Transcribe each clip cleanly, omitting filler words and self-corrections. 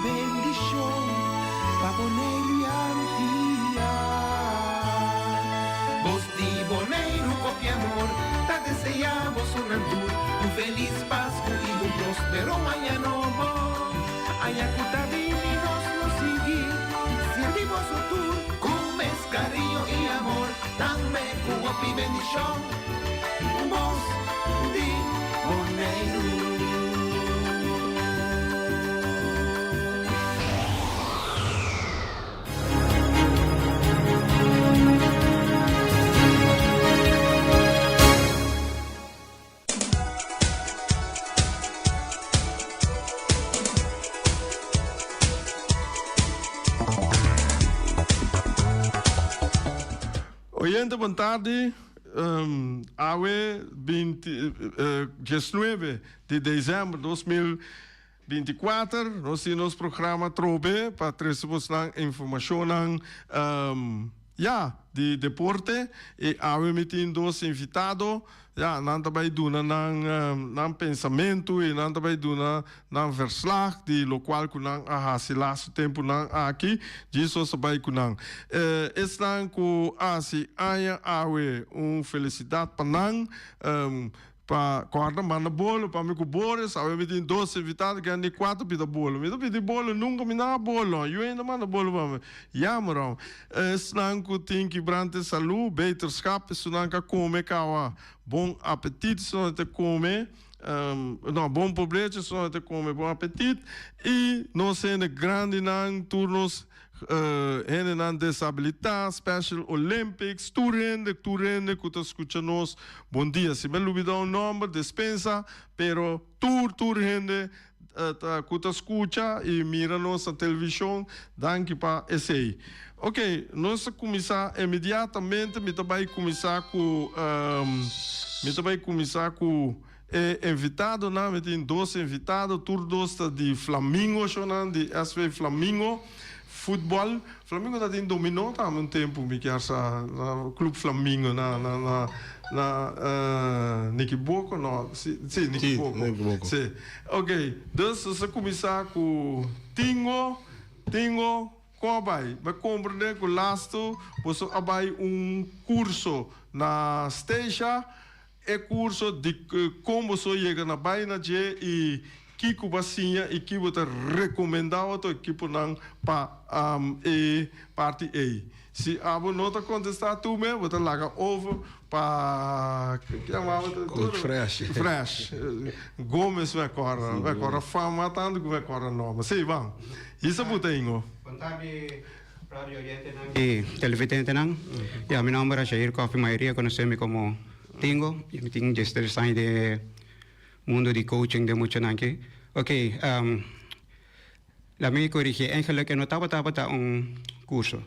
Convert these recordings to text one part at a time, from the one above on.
bendishon pa Boneiru i Antia. Bos di Boneiru kopi amor ta deseá bosonan tur un felis Pasku i un prospero aña nobo. Aña ku ta bini nos lo sigui sirbi boso tur ku mes kariño i amor, tambe ku hopi bendishon. Bos di Boneiru. Oyente bon tardi, awe binti diesnuebe di december 2024 nos tin nos programa trobe pa trece bosnan informacionnan ya di deporte y awe mi tin dos invitado. Ya, nan ta bai duna nan nan pensamentu i nan ta bai duna nan verslag di lokual ku nan a hasi lastu tempunan aki. Jesus a bai ku nan. Esnan ku a hasi aña awe, un felisidat pa nan. Pa kòrda manda bolo pa mi ku Boris. Awe mi tin dos invitado, ke ni kuater pida bolo. Mi ta pidi bolo, nunka mi nan a bolo. Yu ainda manda bolo pa mi. Jammer. Esnan ku tin kibrante salú, beterschap, esunnan ka kome kawa bon apetit, esunnan ta kome, no, bon pobrecho, esunnan ta kome bon apetit, i nos hende grandinan, tur nos hendenan desabilitá, Special Olympics, tur hende, tur hende ku ta skucha nos, bon dia. Si mi a lubidá un nòmber, despensa, pero tur, tur hende ta ku ta skucha i mira nos na televishon, danki pa esei. Ok, nos ta kuminsá inmediatamente, mi ta bai kuminsá ku mi ta bai kuminsá ku e invitadonan, mi tin dos invitado, tur dos ta di Flamingo shownan, di SV Flamingo futbòl. Flamingo ta tin dominó tambe un tempu mi kier sa na Club Flamingo na na na na Nikiboko no si si Nikiboko si ok dus nos a kuminsá ku Tingo Tingo kon a bai mi a komprende ku lastu boso a bai un kurso na Stacia E kurso di kon boso yega na bai na dje i kiko bo a siña i ki bo ta rekomendá otro ekiponan pa e parti ei. Si abo no ta kontestá tur me, bo ta laga over pa Coach Fresh. Fresh. Gomez mi a kòrda. Mi a kòrda fama tantu ku mi a kòrda nòmber. Sí, ban. Hisa buta ingo. Kontá mi radio oyentenan i televidentenan. Ya, mi nòmber a Jair Coffie, mayoria konosé mi komo Tingo, y mi tin diestres aña den e mundo di coaching den muchanan aki. Ok, laat mi corigi, eigenlijk e no tabata tabata un curso,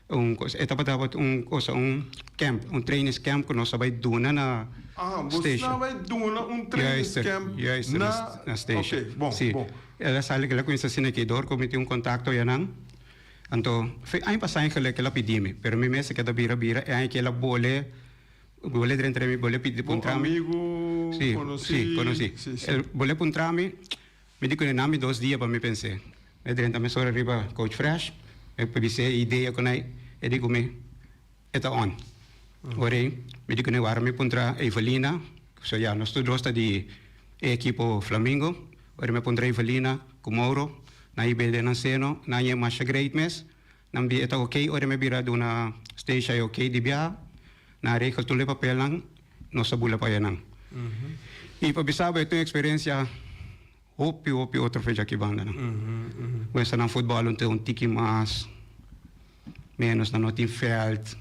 un cos, e tabata tabata un cosa, un camp, un trainingscamp cu nos a bay duna na Ah, bo station. sa bay duna un trainingscamp Juist, na, na, na station. Ok, bon, Si. bon. El a sali, el a cuminsa asina aki, door cu mi tin un contacto ayanan, anto, fe aña pasa eigenlijk el a pidi mi, pero mi mes a keda bira bira, e aña aki el a bole. Bole drentra mi, bole pidi Bo puntra mi. amigu Sí, konosí. sí, konosí. Sí, sí. El bole puntra mi, mi di ku nan mi dos dia pa mi pens'é. Mi drenta mesora riba Coach Fresh, mi bis'é e idea ku nan, e di ku mi, e ta on. Ora ei, mi di ku nan wara mi puntra Evelina, so ya nos tur dos ta di e ekipo Flamingo. Ora mi a puntra Evelina ku Mauro, nan i bebe nan seno, nan a masha great mes. Nan bi e ta ok ora mi bira duna Stacia e ok di biaha. Nan a regel tur e papelnan, nos a bula pa ayanan. I pa bisa bo e ta un experiencia hopi hopi otro fecha aki bandanan. Wens nan futbol un ta un tiki mas menos, nan no tin veld.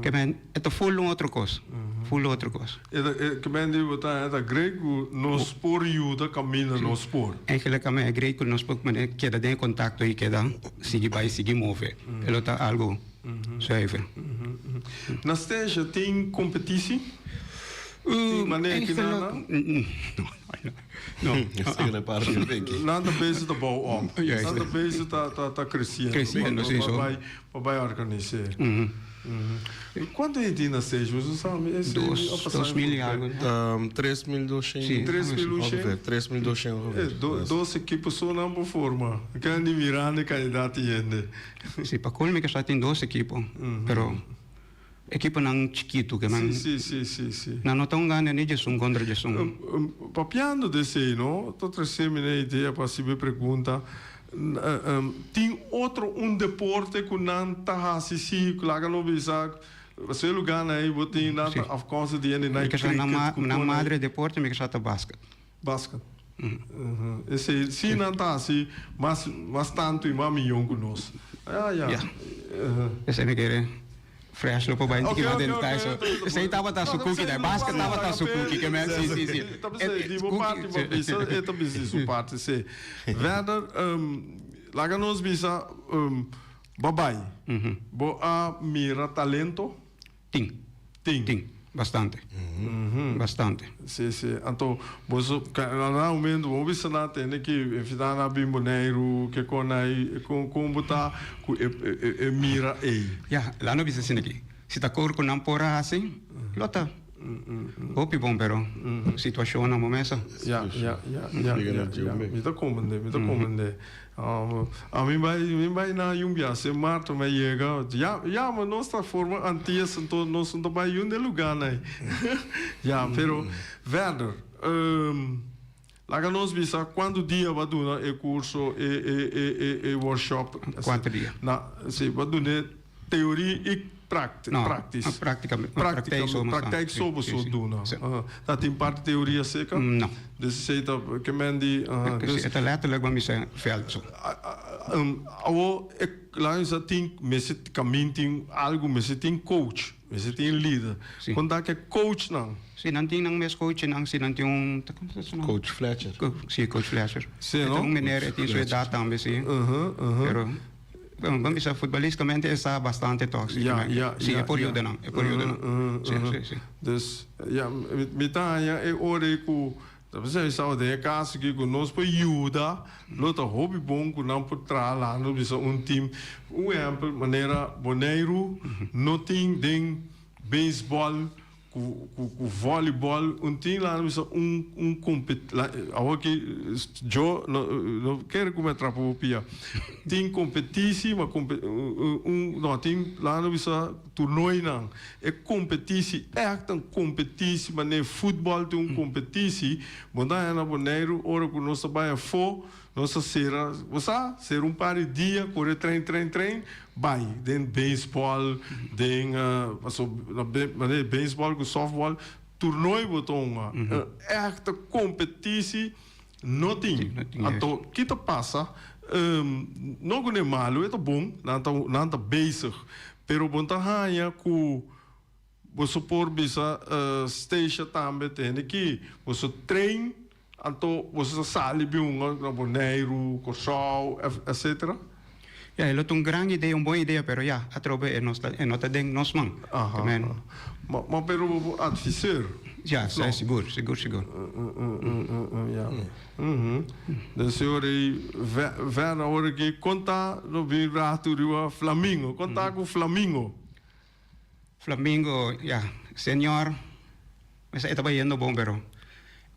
Ke men e ta ful un otro kos, ful un otro kos. E ta ke men di bo ta e ta great ku nos por yuda kaminda nos por. Eigenlijk a men e great ku nos por mane keda den e kontakto i keda sigui bai sigui move. E lo ta algu zuiver. Na Stasia tin kompetisi? Tin manera ki nan nan? No. Nan ta bezig ta bou op. Nan ta bezig ta ta ta kresiendo. Kresiendo, si so. Pa bai organis'é. Kuantu hende tin na stage? Boso sa? Dos, 2000 i algu. 3200. Sí. 3200? 3200 ongeveer. Dos ekipo so nan por forma. Kan di mirando e kandidat di hende. Sí, pa colmo ke sa tin dos ekipo, pero ekiponan chikitu ke nan. Sí, sí, sí, sí. Nan no ta un gana ni djesun kontra djesun. Papiando di esei, no, ta trese mi na idea pa hasi mi pregunta. Tin otro un deporte ku nan ta hasi si laga no bisa pasobra e lugarnan ei bo tin nan ta afkomstig di hende nan cricket ku nan madre deporte mi ke sa ta basket. Basket. Esei si nan ta hasi mas mas tantu i mas miyon ku nos. Ya ya. Esei mi kere. Fresh lo por bai tiki mas den detaye so. Esei tabata su cookie dai. Basket tabata su cookie ke men si si si. Ta bisa di bo parti bo bisa e ta bisa di su parti si. Verder laga nos bisa bo bai bo a mira talento? Tin. Tin. Tin. Bastante. Bastante. Si si. Anto boso na momento bo bisa nan tende ki invita nan bin Boneiru ke kon nan kon kon bo ta ku e e mira ei. Ya, laat no bisa asina aki. Si ta kor ku nan por a hasi, lo ta hopi bon pero situashonnan bo mesa. Ya, ya, ya, ya, ya, ya. Mi ta komprende, mi ta komprende. Ami bai, mi bai na Yumbia, Sint Maarten mi a yega, ya, ya, ma nos ta forma Antillas anto nos no ta bai yun de lugarnan ei. Ya, pero verder, laga nos bisa cuantu dia bo a duna e curso, e, e, e, e, e workshop? Cuater dia. Na, si, bo a duna e Teorie i praktis. No, praktika, praktijk so nos Praktijk so bo so duna. Ta tin parti teoria seka? No. Dus esei ta ke men di. Dus e ta letterlijk bo mester veld so. Awo e laga mi sa tin mester kamin tin algu mester tin coach, mester tin lider. Kon ta ke coachnan? Si nan tin nan mes coachnan, si nan tin un Coach Fletcher. Si, coach Fletcher. Si no? E ta un meneer e tin su edat tambe si. Pero Ban bisa futbolisticamente e sa bastante toch. Ja, ja, Si, ja, e por ja. yuda nan, e por yuda nan. Si, si, si. Dus, ja, mi ta haña e ora ei ku, ta bisa mi staba den e kaso aki ku nos por yuda, lo ta hopi bon ku nan por traha lando bisa un team. Un ehèmpel, manera Boneiru no tin den beisbòl Ku ku volleyball un tin la bisa un un compet awor ki jo no no kere ku mi a trapa bo pia tin competitie ma compe un no tin la bisa toernooinan e competitie echt un competitie manera futbol tin un competitie bo ta haña na Boneiru ora ku nos ta bai afó. Nos a sera, bo sa, sera un par di dia, kore trein, trein, trein, bai den beisbòl, den, paso na manera di beisbòl ku sòftbòl, turnooi bo ta hunga. Èkte kompetisi no tin. Anto, ki ta pasa? No ku no e malu, e ta bon, nan ta, nan ta bezig, pero bo ta haña ku boso por bisa Stacia tambe tende ki boso trein. Anto boso ta sali bin hunga na Boneiru, Kòrsou, etcetera? Ya, e lo ta un gran idea, un bon idea, pero ya, atrobe e nos ta, e no ta den nos man. Aha. Ma, ma pero bo por adviseer? Ya, sa sigur, sigur, sigur. Ya. Den señor ei, verder awor aki, kon ta lo bin ratu riba Flamingo? Kon ta ku Flamingo? Flamingo, ya, señor, mester e ta bayendo bon, pero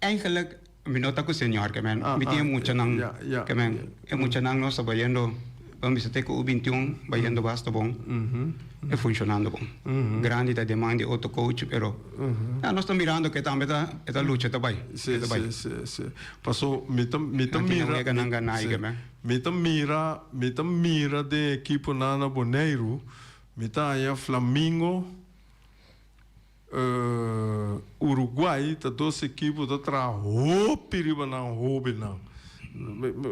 eigenlijk mi no ta ku señor ke men, mi tin e muchanan ke men, e muchanan nos ta bayendo, bo mester te ku u 21 bayendo basta bon, e funshonando bon. Grandi ta deman di otro coach, pero ya nos ta mirando ke tambe ta e ta lucha, e ta bai, e ta bai. Si, si, si. Paso mi ta, mi ta mira. Nan tin wega nan gana i ke men. Mi ta mira, mi ta mira den ekiponan na Boneiru. Mi ta haña Flamingo, Uruguay ta dos ekipo ta traha hopi riba nan hobennan.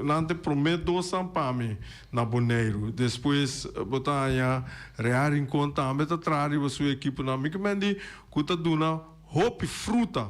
Nan ta e prome dosnan pa mi na Boneiru. Despues bo ta haña Real Rincon tambe ta traha riba su ekiponan. Mi ke men di ku ta duna hopi fruta.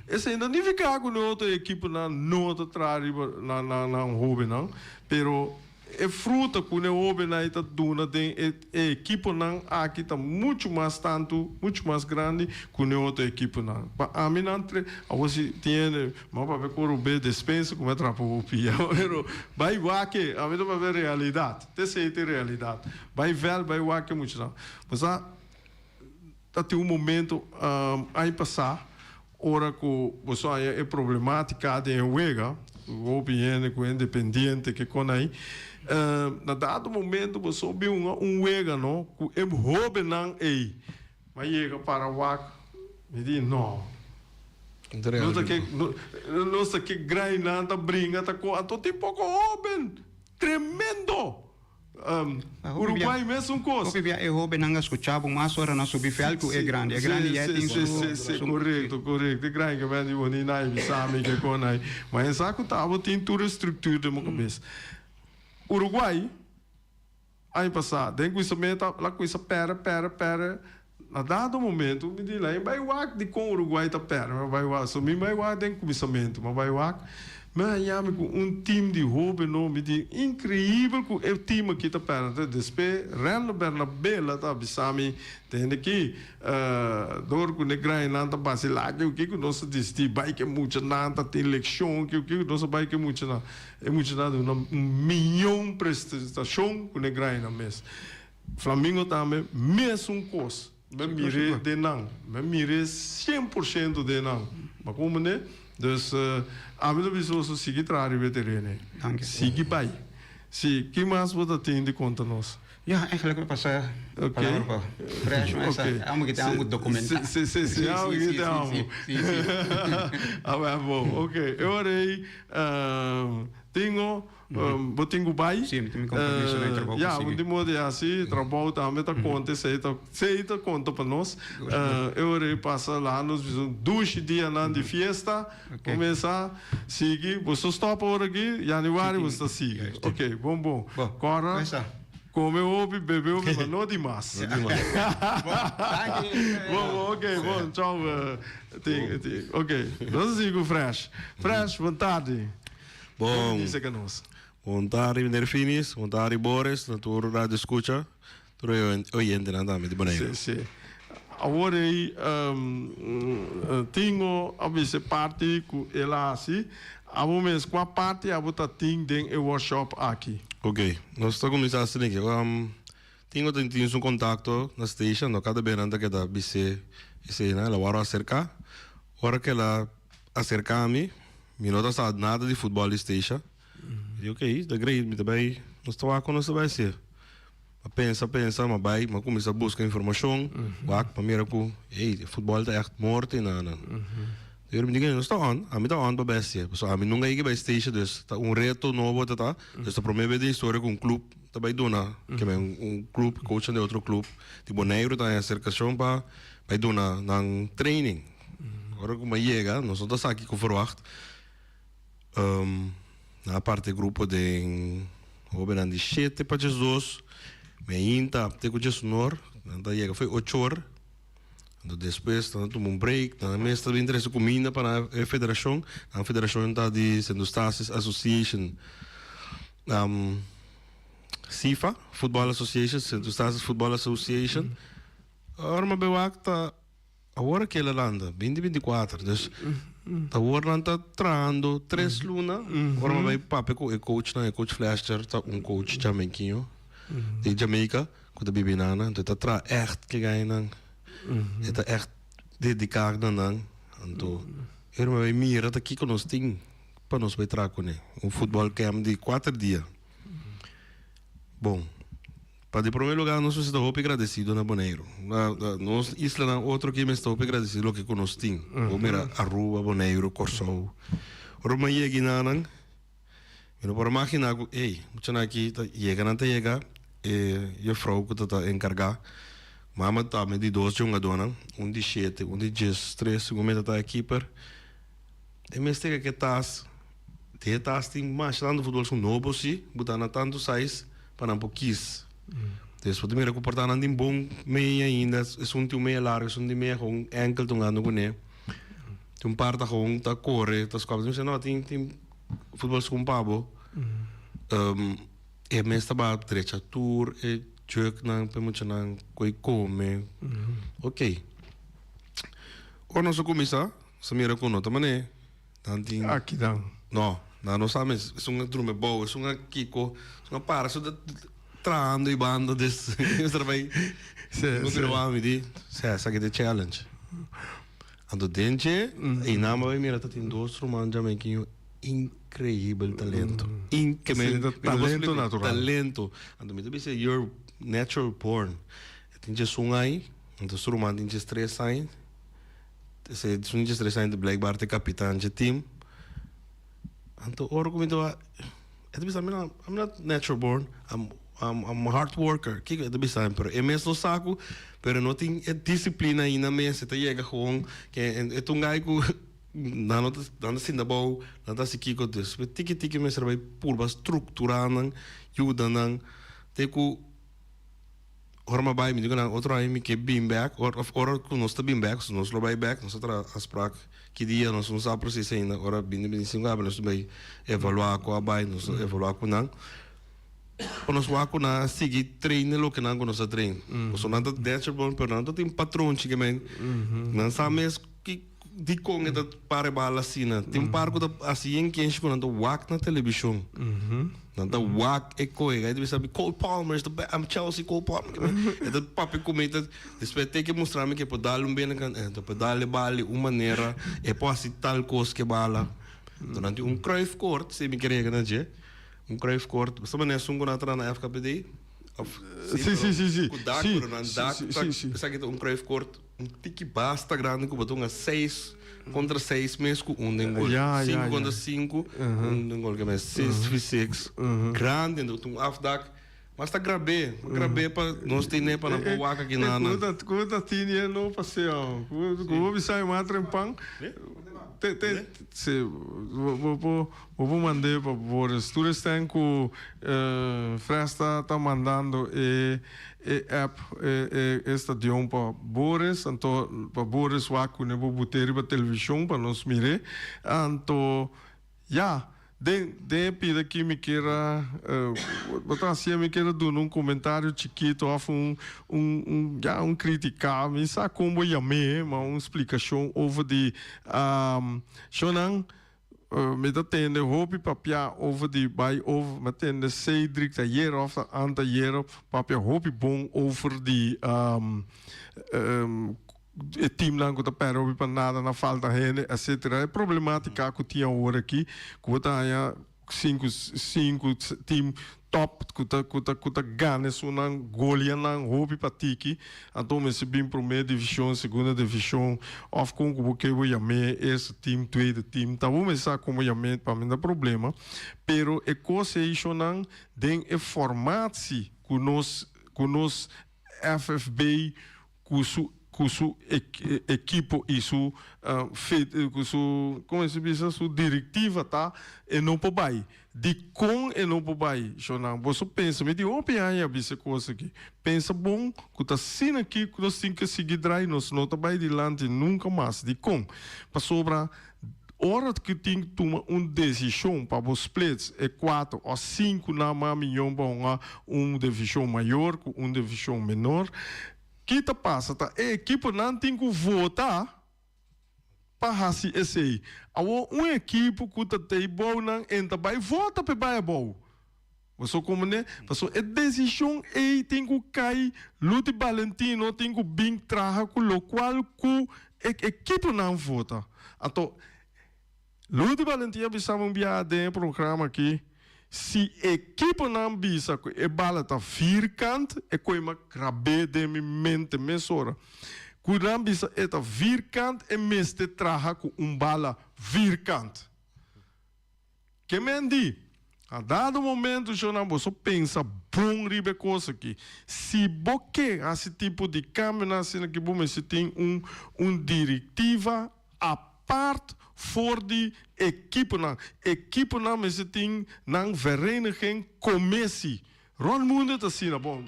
Esei no nifiká ku e otro ekiponan no ta traha riba nan hobennan, pero. E fruta ku e hóbennan ta duna den e ekiponan aki ta muchu mas tantu, muchu mas grandi ku e otro ekiponan. Pa ami nan tre, awor si tin hende, mi a papia ku Robert Despensa ku mi a trapa bo pia, pero bai wak e, ami ta papia realidat, te esei ta e realidat. Bai vèlt, bai wak e muchanan. Bo sa, ta tin un momento aña pasá Ora ku boso haña e problematika den e wega, hopi hende ku Independiente ke kon ai, na dado momento boso bin hunga un wega no ku e hobennan ei. Mi a yega para wak, mi di no, nos ta ke nos ta ke grainan ta bringa ta kon, anto tin poko hoben, tremendo! Uruguay mesun kos. Hopi bia e hobennan a skucha bo mas ora nan subi vèlt ku e grandi. E grandi ya e tin su. Si, si, si, korekto, korekto. E grandi ke bèn di bo ni nai bisa mi ke kon ai. Ma e sa ku ta bo tin tur e struktur den bo kabes. Uruguay aña pasá den kuminsamentu a kuminsa pèrdè, pèrdè, pèrdè. Na dado momento mi di lain bai wak dikon Uruguay ta pèrdè, mi bai wak, so mi bai wak den kuminsamentu, mi bai wak, mi haña mi ku un team di hóbennan, mi di inkreibel ku e team aki ta pèrdè, entonces despues Rendo Bernabela ta bisa mi tende ki dor ku ne grainan ta basilá kico kico nos ta disití bai ku e muchanan ta tin lekshon kico kico nos ta bai ku e muchanan, e muchanan duna un miyon prestashon ku ne grainan mes. Flamingo tambe mesun kos. Mi mir'é den nan. Mi mir'é 100% den nan. Bo komprendé? Dus ami ta bisa boso sigui traha riba e tereno ei. Danki. Sigui bai. Si, ki mas bo ta tin di konta nos? Ja, eigenlijk mi pasa palabra pa Fresh, ma esa amo ki tin amo dokumentá. Si, si, si, amo ki tin amo. Si, si. Awel bon, oké. E ora ei tingo. Bo tin ku bai. Sí, mi tin mi compromiso na e trabou ku Ya, sigui. un di modo di hasi trabou tambe ta konta esei ta esei ta konta pa nos. E ora ei pasa laha nos bisa un dushi dianan di fiesta. Kuminsá sigui. Bo so stòp ora aki, yanüari bo sta sigui. Ok, bon bon. Bo, Kòrda, kuminsá. kome hopi, bebe hopi, ma no di mas. No di mas. Bon, danki. Bon, bon, ok, bon, chau. Tin, tin, ok. Nos a sigui ku Fresh. Fresh, bon tardi. Bon, bon tardi meneer Finis, bon tardi Boris, na tur radio escucha, tur e oyentenan tambe di Boneiru. Sí, sí. Awor ei Tingo a bisa e parti ku el a hasi. Abo mes, kua parti abo ta tin den e workshop aki? Ok, nos ta kuminsá asina aki. Tingo ta tin su kontakto na station, no kada bes nan ta keda bis'é eseinan, el a wòrdu aserká. Ora ku el a aserká mi, mi no ta sa nada di futbòl di Statia. Mi di ok, ta great, mi ta bai, nos ta wak kon nos ta bai hasié. Mi a pensa, pensa, mi a bai, mi a kuminsá buska informashon, wak, mi a mira ku, ey, e futbòl ta ègt morto einan nan. Pero mi di nos ta on, ami ta on pa bai hasié, pasobra ami nunka yega bai Statia, dus ta un reto nobo ta ta, dus ta promé bes den historia ku un klup ta bai duna, ke men un klup, coachnan di otro klup di Boneiru ta haña aserkashon pa bai duna nan training. Ora ku mi a yega, nos no ta sa kiko ferwagt. Nan a parti e grupo den hobennan di shete pa diesdos, mi a hinta te ku diesunor, nan ta yega fo'i ochor. Anto despues nan a tuma un break, nan mes ta bin trese kuminda pa nan e federashon. Nan federashon ta di Sint Eustatius Association, SIFA, Football Association, Sint Eustatius Football Association. Ora mi a bai wak ta awor a kela landa, binti 24, dus ta awor nan ta trahando tres luna. Ora mi a bai papia ku e coachnan, e coach Fletcher ta un coach jamaiquino di Jamaica. Ku ta bibi nan, anto e ta traha ègt ke gainan. E ta ègt dediká na nan. Anto e ruman bai mira ta kiko nos tin pa nos bai traha kuné. Un futbòl camp di kuater dia. Bon, pa di promé lugá nos mester ta hopi gradesido na Boneiru. Na nos islanan otro aki mester ta hopi gradesido loke ku nos tin. Bo mira Aruba, Boneiru, Kòrsou. Ora bo yega enanan. Mi no por a magina ku ey, muchanan aki ta yega nan ta yega e juffrouw ku ta ta enkargá. Mama ta mi di dos djongadónan, un di shete, un di 13, segun mi ta ta e keeper. E mester ke ke tas, den e tas tin masha tantu futbol su nobo si, buta na tantu size pa nan por kis. Des bo ta mira ku por ta nan tin bon meña ainda, esun tin un meña largu, esun tin meña gewoon enkel ta hungando kuné. Tin un par ta gewoon ta kore, ta skòp. Mi bisa no, tin tin futbol skum pa bo. E mes tabata drecha tur e juknan pa e muchanan koe kome. Ok. Ora nos a kuminsá, nos a mira ku no ta manera nan tin. Aki nan. No, nan no sa mes. Esun a drumi abou, esun a kiko, esun a para, esun ta trahando e banda des. Nos ta bai. Sí, sí. Pero ami di, sè, esaki ta e challenge. Anto den dje, einan bo a bai mira ta tin dos ruman jamaiquino increibel talento. Sí, ta talento natural. Talento. Anto mi ta bisa you're natural born. E tin djesun aña, anto su ruman tin djestres aña. Ese esun djestres aña ta blijkbaar ta e kapitan dje team. Anto ora ku mi ta wak, e ta bisa mi no, I'm not natural born, I'm I'm a hard worker. Kiko e ta bisa mi? Pero e mes no sa ku, pero e no tin e disiplina ainda mes. E ta yega gewoon, ke e ta un guy ku Nan no ta, nan ta sinta abou, nan ta hasi kiko. Despues tiki tiki mester bai purba strukturá nan, yuda nan te ku ora mi a bai mi di ku nan otro aña mi ke bin bèk ora òf ora ku nos ta bin bèk pasobra nos lo bai bèk nos a traha afsprak ki dia nos no sa presis ainda ora binti 25 abri nos ta bai evaluá ku a bai nos ta evaluá ku nan pa nos wak ku nan a sigui train den loke nan ku nos a train pasobra nan ta natural born pero nan ta tin patronchi ke men nan sa mes ki Dikon e ta para e bala asina? Tin un par ku ta hasi yen kenshi ku nan ta wak na televishon. Nan ta wak e koe. Ai ta bisa mi, Cole Palmer is the best, I'm Chelsea, Cole Palmer. E ta papia ku mi, despues e tin ke mustra mi ke por dal un binnenkant, e ta por dal e bala di un manera, e por hasi tal kos ku e bala. Durante un Cruyff-koord, si mi kere yega na dje, un Cruyff-koord, bo sa manera esun ku nan a traha na FKPD? Of, Sí, sí, sí, sí. Ku dak, Sí, pero nan dak sí, ta, sí, sí. esaki ta un Cruyff-koord. Un tiki basta grandi ku bo ta hunga seis kontra seis mes ku un den gol. Ya, ya, Sinku ya. kontra sinku, un den gol. Ke seis vi seis. Grandi, anto tin un afdak. Mas ta grab'é, grab'é pa nos tene pa nan por wak aki nan. Ku ta, ku ta tini e no paseo. Ku ku bo bisa e mas trempan. Te, te, si, bo, bo, bo, bo por mand'é pa Boris. Tur esnan ku Fresta ta mandando e E app e e stadion pa Boris anto pa Boris wak kune bo bute riba television pa nos mire anto ya den den e pida aki mi kier a bo ta hacia mi kier a duna un comentario chikito of un un un ya un critica mi sa con bo yam'e ma un splicacion over di shownan. Mi ta tende hopi papia over di bai over, mi a tende Cedric tayer of ta antayer papia hopi bon over di e teamnan ku ta perde hopi pa nada, nan falta hende etcetera. E problematica ku tin awor aki ku bo ta haña sinku sinku team top ku ta ku ta ku ta gana esunnan golia nan hopi pa tiki anto mester bin prome division segunda division of kon ku bo ke bo yam'é eerste team tweede team ta bo mester sa kon bo yam'é pa mi ta problema pero e kos ei shonnan den e formatie ku nos ku nos FFB ku su ku su ekipo i su ku su komo se bisa su direktiva ta e no por bai. Dikon e no por bai? Shonnan, boso pensa, mi tin hopi aña a bisa e kos aki, pensa bon ku ta asina aki ku nos tin ke sigui drai, nos no ta bai dilanti nunka mas. Dikon? Pasobra ora ku tin tuma un desishon pa bo splits e kuater òf sinku nan mas miyon pa hunga un divishon mayor ku un divishon menor, Ki ta pasa ta e ekiponan tin ku vota pa hasi esei. Awor un ekipo ku ta tei bou nan en ta bai vota p'e bai abou. Boso komprende? Pasobra e desishon ei tin ku kai Luti Balentino tin ku bin traha ku lokual ku e ekiponan vota. Anto Luti Valentin a bisa mi un biaha den e programa aki, si ekiponan bisa ku e bala ta vierkant, e koe mi a grab'é den mi mente mesora. Ku nan bisa e ta vierkant, e mester traha ku un bala vierkant. Ke men di? A dado momento, shownan, boso pensa bon riba e kos aki. Si bo ke hasi tipo di kambionan asina aki, bo mester tin un un direktiva apart for di ekiponan. Ekiponan mester tin nan vereniging, commissie. Rond mundo ta asina, bon,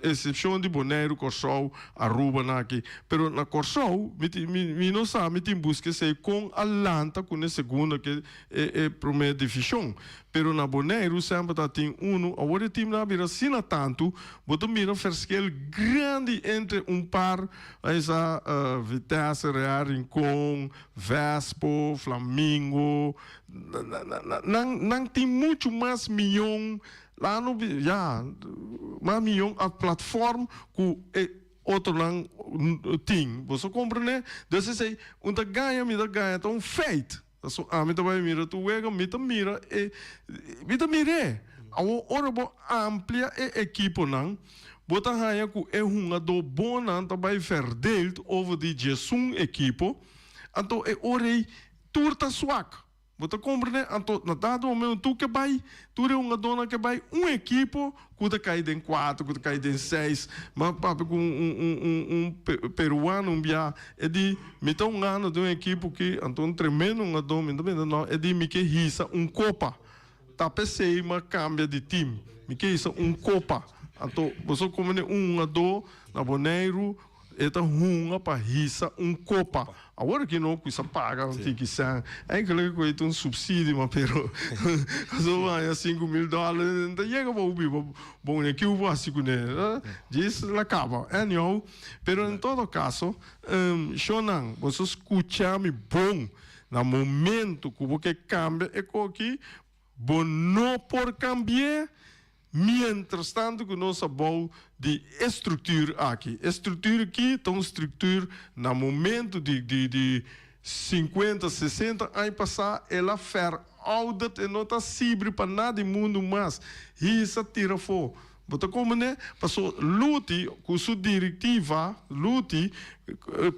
excepcion di Boneiru, Kòrsou, Aruba nan aki. Pero na Kòrsou mi tin, mi, mi no sa, mi tin buska esei kon a lanta ku ne segunda ke e, e promé divishon. Pero na Boneiru semper ta tin unu, awor e timnan a bira asina tantu, bo ta mira verschil grandi entre un par, esa Vitesse, Real Rincon, Vespo, Flamingo, Nan nan tin muchu mas miyon la no ya mas miyon a platform ku e otronan tin. Boso komprende? Dus esei un ta gaña mi ta gaña ta un feit. Paso ami ta bai mira tur wega mi ta mira e mi ta mir'é. Awor ora bo amplia e ekiponan bo ta haña ku e hungadó bonnan ta bai verdeeld over di diesun ekipo. Anto e ora ei Tur ta swak. Bo ta komprendé? Anto na dado momento tur ke bai, tur e hungadónan ke bai un ekipo ku ta kai den kuater, ku ta kai den seis. Mi a papia ku un un un un peruano un bia, e di, mi ta hungando den un ekipo ki, anto un tremendo hungadó, mi ta benta no, e di mi ke hisa un kopa. Ta p'esei mi a kambia di tim. Mi ke hisa un kopa. Anto boso komprendé un hungadó na Boneiru E ta hunga pa hisa un kopa. Awor aki no ku sa paga un tiki sèn. Eigenlijk ku e ta un subsidio ma pero so bo haña 5000 dòler no ta yega pa bo biba bon e kiu bo hasi kuné. Djis la kaba. Anyhow, pero en todo kaso shownan boso skucha mi bon na momento ku bo ke kambia e koki Bo no por cambi'é mientras tanto cu nos a bou di e structuur aki. E structuur aki ta un structuur na momento di di di cincuenta, sesenta aña pasá el a verouderd, e no ta sibri pa nada di mundo mas. Hisa tira afó. Bo ta comprende? Paso Luti cu su directiva, Luti,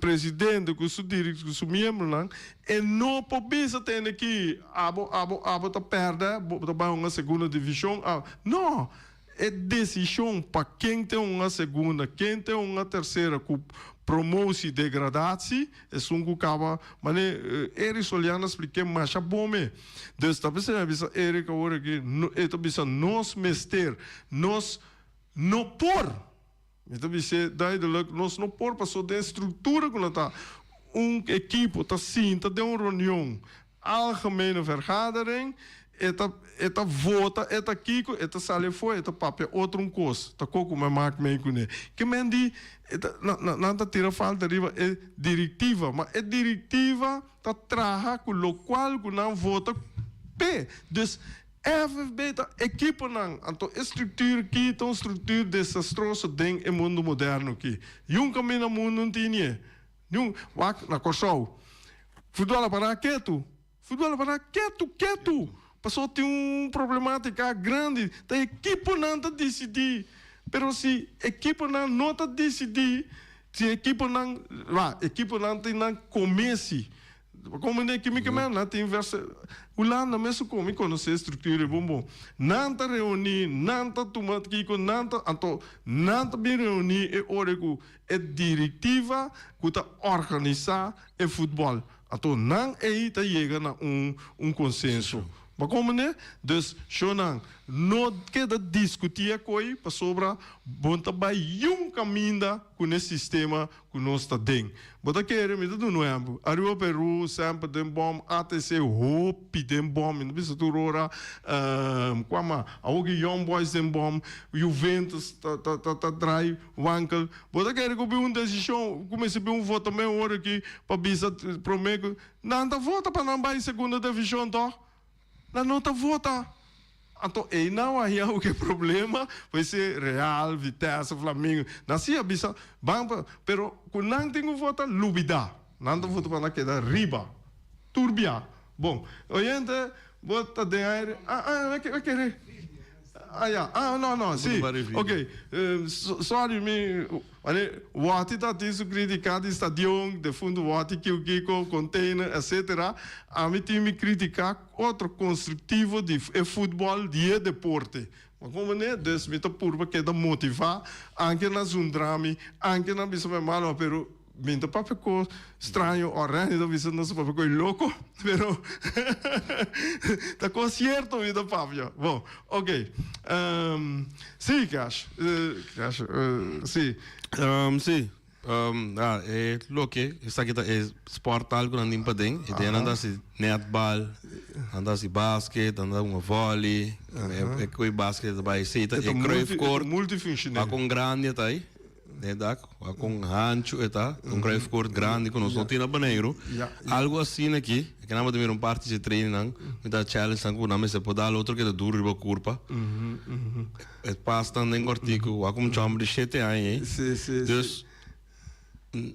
presidente cu su direc cu su miembronan, e no por bisa tende ki abo, abo, abo ta perde, bo ta bay hunga segunda division, abo. No! E decision pa ken ta hunga segunda, ken ta hunga tercera cu promotie, degradatie, esun cu caba, mane Eric Soliano a spliké masha bon me. Dus ta p'esei mi a bisa Eric awor aki, e ta bisa nos mester, nos no por, mi ta bis'é duidelijk, nos no por pasobra den structura cu nan ta, un ekipo ta sinta den un reunion, algemene vergadering, e ta e ta vota, e ta kiko, e ta sali afó, e ta papia otro un kos, ta koko mi a mak mei kuné. Ke men di, e ta nan ta tira falta riba e direktiva, ma e direktiva ta traha ku lokual ku nan vota p'e. Dus FFB ta ekiponan, anto e struktur ki ta un struktur desastroso den e mundu moderno ki. Yun kaminda mundu no tin nie. Niun wak na Kòrsou. Futbòl a pará ketu. Futbòl a pará ketu ketu. Pasobra tin un problemátika grandi. Ta ekiponan ta disidí. Pero si ekiponan no ta disidí, si ekiponan, wak, ekiponan tin nan komesi. Como den kimika men nan tin verse Hulanda mesun como mi conoce e structura bon bon. Nan ta reuni, nan ta tuma kico, nan ta anto nan ta bin reuni e ora cu e directiva cu ta organisa e futbol. Anto nan ey ta yega na un un consenso. Bo comprende? Dus shownan no keda discuti e coy pasobra bo ta bay yun caminda cu ne sistema ku nos ta den. Bo ta kere mi ta duna un ehempel. Ariba Peru semper den bom, ATC hopi den bom, mi no bisa tur ora kua mas. Awor ki Young Boys den bom, Juventus ta ta ta draai wankel. Bo ta kere ku bin un desishon ku mester bin un votamen ora aki pa bisa prome ku nan ta vota pa nan bai segunda divishon tog? Nan no ta vota. Anto einan a haña ku e problema por esei Real, Vitesse, Flamengo. Nan si a bisa ban pa, pero ku nan tin ku vota lubida. Nan ta vota pa nan keda riba. Tur bia. Bon, oyente bo ta den aire. Ah, ah, mi a kere. Ah ya, ah no no, si. Ok, sorry mi. Wanneer Wati ta tin su critica di stadion, defunto Wati kiu kiko, container etc. Ami tin mi critica otro constructivo di e futbol di e deporte. Ma como ne? Dus mi ta purba keda motiva, anke nan zundra mi, anke nan bisa mi malo, pero. Mi ta papia ku straño o Randy ta bisa nos ta papia ku e loko, pero ta kos sierto mi ta papia. Bon, ok. Si, Cash. Cash, si. Si. Ah, e loke esaki ta e sporttal ku nan tin paden. E den nan ta hasi netbal, nan ta hasi basket, nan ta hunga volley. E koe basket ta bai si ta e Cruyff court. Multifunctioneel. Wak kon grandi e ta ei. Den dak, wak kon hanchu e ta. Un Cruyff court grandi ku nos no tin na Boneiru. Algu asina aki, e ke nan bo ta mira un parti dje training nan, mi ta challenge nan ku nan mester por dal otro ke ta duru riba kurpa. E pasnan den kòrtiku, wak un chòmber di shete aña ei. Sí, sí, sí. Dus,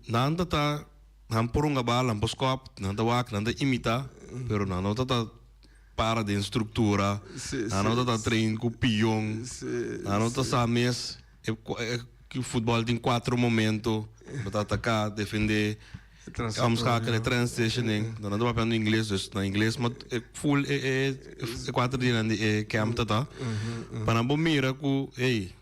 nan ta ta, nan por hunga bal, nan por skòp, nan ta wak, nan ta imitá, pero nan no ta ta para den struktura, Sí, nan no sí. ta ta train ku pion, Sí, nan no ta sí. sa mes e e ku futbòl tin kuatro momento, bo ta ataká, defendé, Omschakelen, transitioning. Dan nan ta papiando ingles, dus na ingles ma e full e e e kuater dianan di e camp ta ta. Pa nan por mira ku, hey,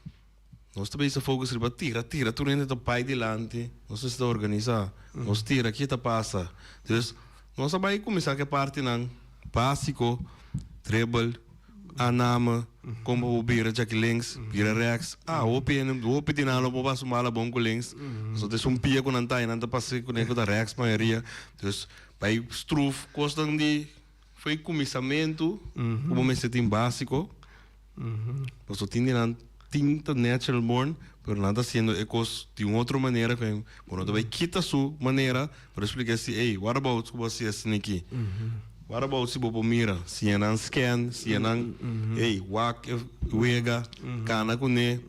nos ta bisa focus riba tira, tira, tur hende ta bai dilanti, nos mester ta organisa, nos tira, ke ta pasa? Dus nos a bai kuminsá ku e partinan básiko, dribble, Aanname, kon pa bo bira djaki links, bira rechts. Ah, hopi hende, hopi di nan lo por pasa un bala bon ku links. Pasobra ta esun pia ku nan ta i nan ta pasa kuné ku ta rechts mayoria. Dus, bai struf kosnan di fo'i kuminsamentu ku bo mester tin básiko. Pasobra tin di nan tin ta natural born, pero nan ta hasiendo e kos di un otro manera ku bo no ta bai kita su manera, pero splika si, ey, what about ku bo hasi asina aki? What about si bo por mira, siña nan scan, siña nan, ey, wak e wega, kana kuné,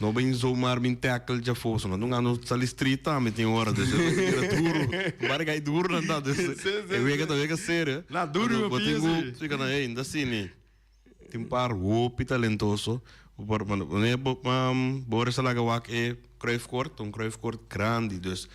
no bin zomaar bin tackle djafó, pasobra nan ta ando sali street tambe tin ora, dus e ta bira duru, un bai duru nan ta, dus e wega ta wega serio. Na duru Bo tin ku splika nan, ey, no ta asina. Tin par hopi talentoso. Por wanneer bo bo resa laga wak e Cruyff Court, ta un Cruyff Court grandi. Dus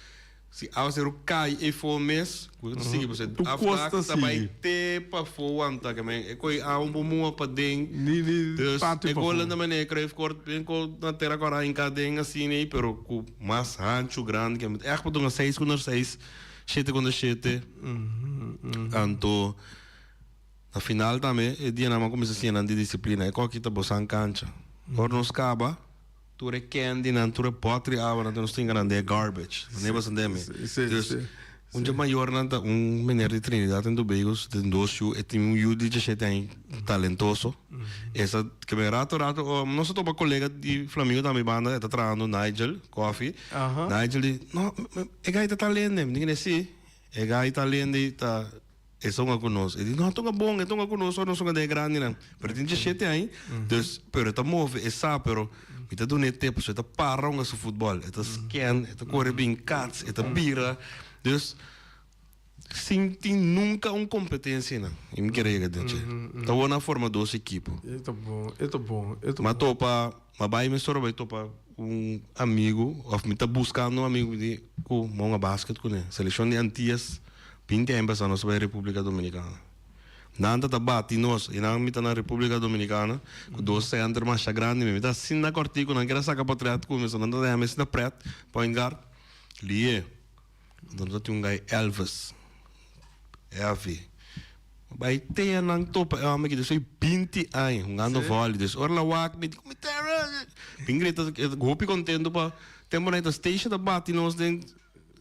si awaseru kai eyfo mes, ku ta sigui pasobra Tur kos afdak ta ta bai sigui. te pafó wanta. Ke men e koi awa bo mua paden. Ni ni Dus patio e pafó. golan ta manera e Cruyff Court bien ko na tera kòrá hinká den asina ei, pero ku mas hanchu grandi. Ke men ègt por dunga seis kontra seis, shete kontra shete. Anto. Na final tambe e dianan a kuminsá siña nan di disiplina. E koki ta bosan kancha. Ora nos kaba, tur e candynan, tur e bòt di awanan tur nos tinga nan den e garbage. Nan e bosan den mi. Dus, un dje mayornan ta un meneer di Trinidad en Tobago, su tin dos yu, e tin un yu di diesshete aña talentoso. E sa keme rato rato, nos a topa kolega di Flamingo tambe banda, e ta trahando Nigel Coffee. Nigel di, no, e gai ta talende. Mi di, si, e gai talende ta. E songa ku nos. E di, no, tonga bon, e tonga ku nos, ora nos songa den e grandinan. Pero e tin diesshete aña, dus, pero e ta move, e sa, pero mi ta dun'é tempu, so e ta para hunga su futbòl, e ta scan, e ta kore bin kats, e ta bira. Dus, sin tin nunka un kompetensia einan. I mi kere yega den dje. Ta wou nan forma dos ekipo. E ta bon, e ta bon, e ta M'a bon. topa, m'a bai mesora bai topa un amigu, òf mi ta buskando un amigu, mi di ku m'a hunga basket kuné. Selekshon di Antias. 20 aña pasá nos a bai Repúblika Dominikana. Nan ta ta bati nos i nan mi ta na Repúblika Dominikana ku dos sènter masha grandi. Mi ta asina kòrtiku, nan kier a saka potrèt ku mi, so nan ta deha mi asina prèt, point guard. Lié. Anto nos a tin un gai Elvis, Elvi. Bai tea nan topa e hòmber aki despues di 20 aña hungando vòli. Dus ora nan wak mi di ku mi tera. Mi grita hopi kontentu pa tempu nan ta station ta bati nos den.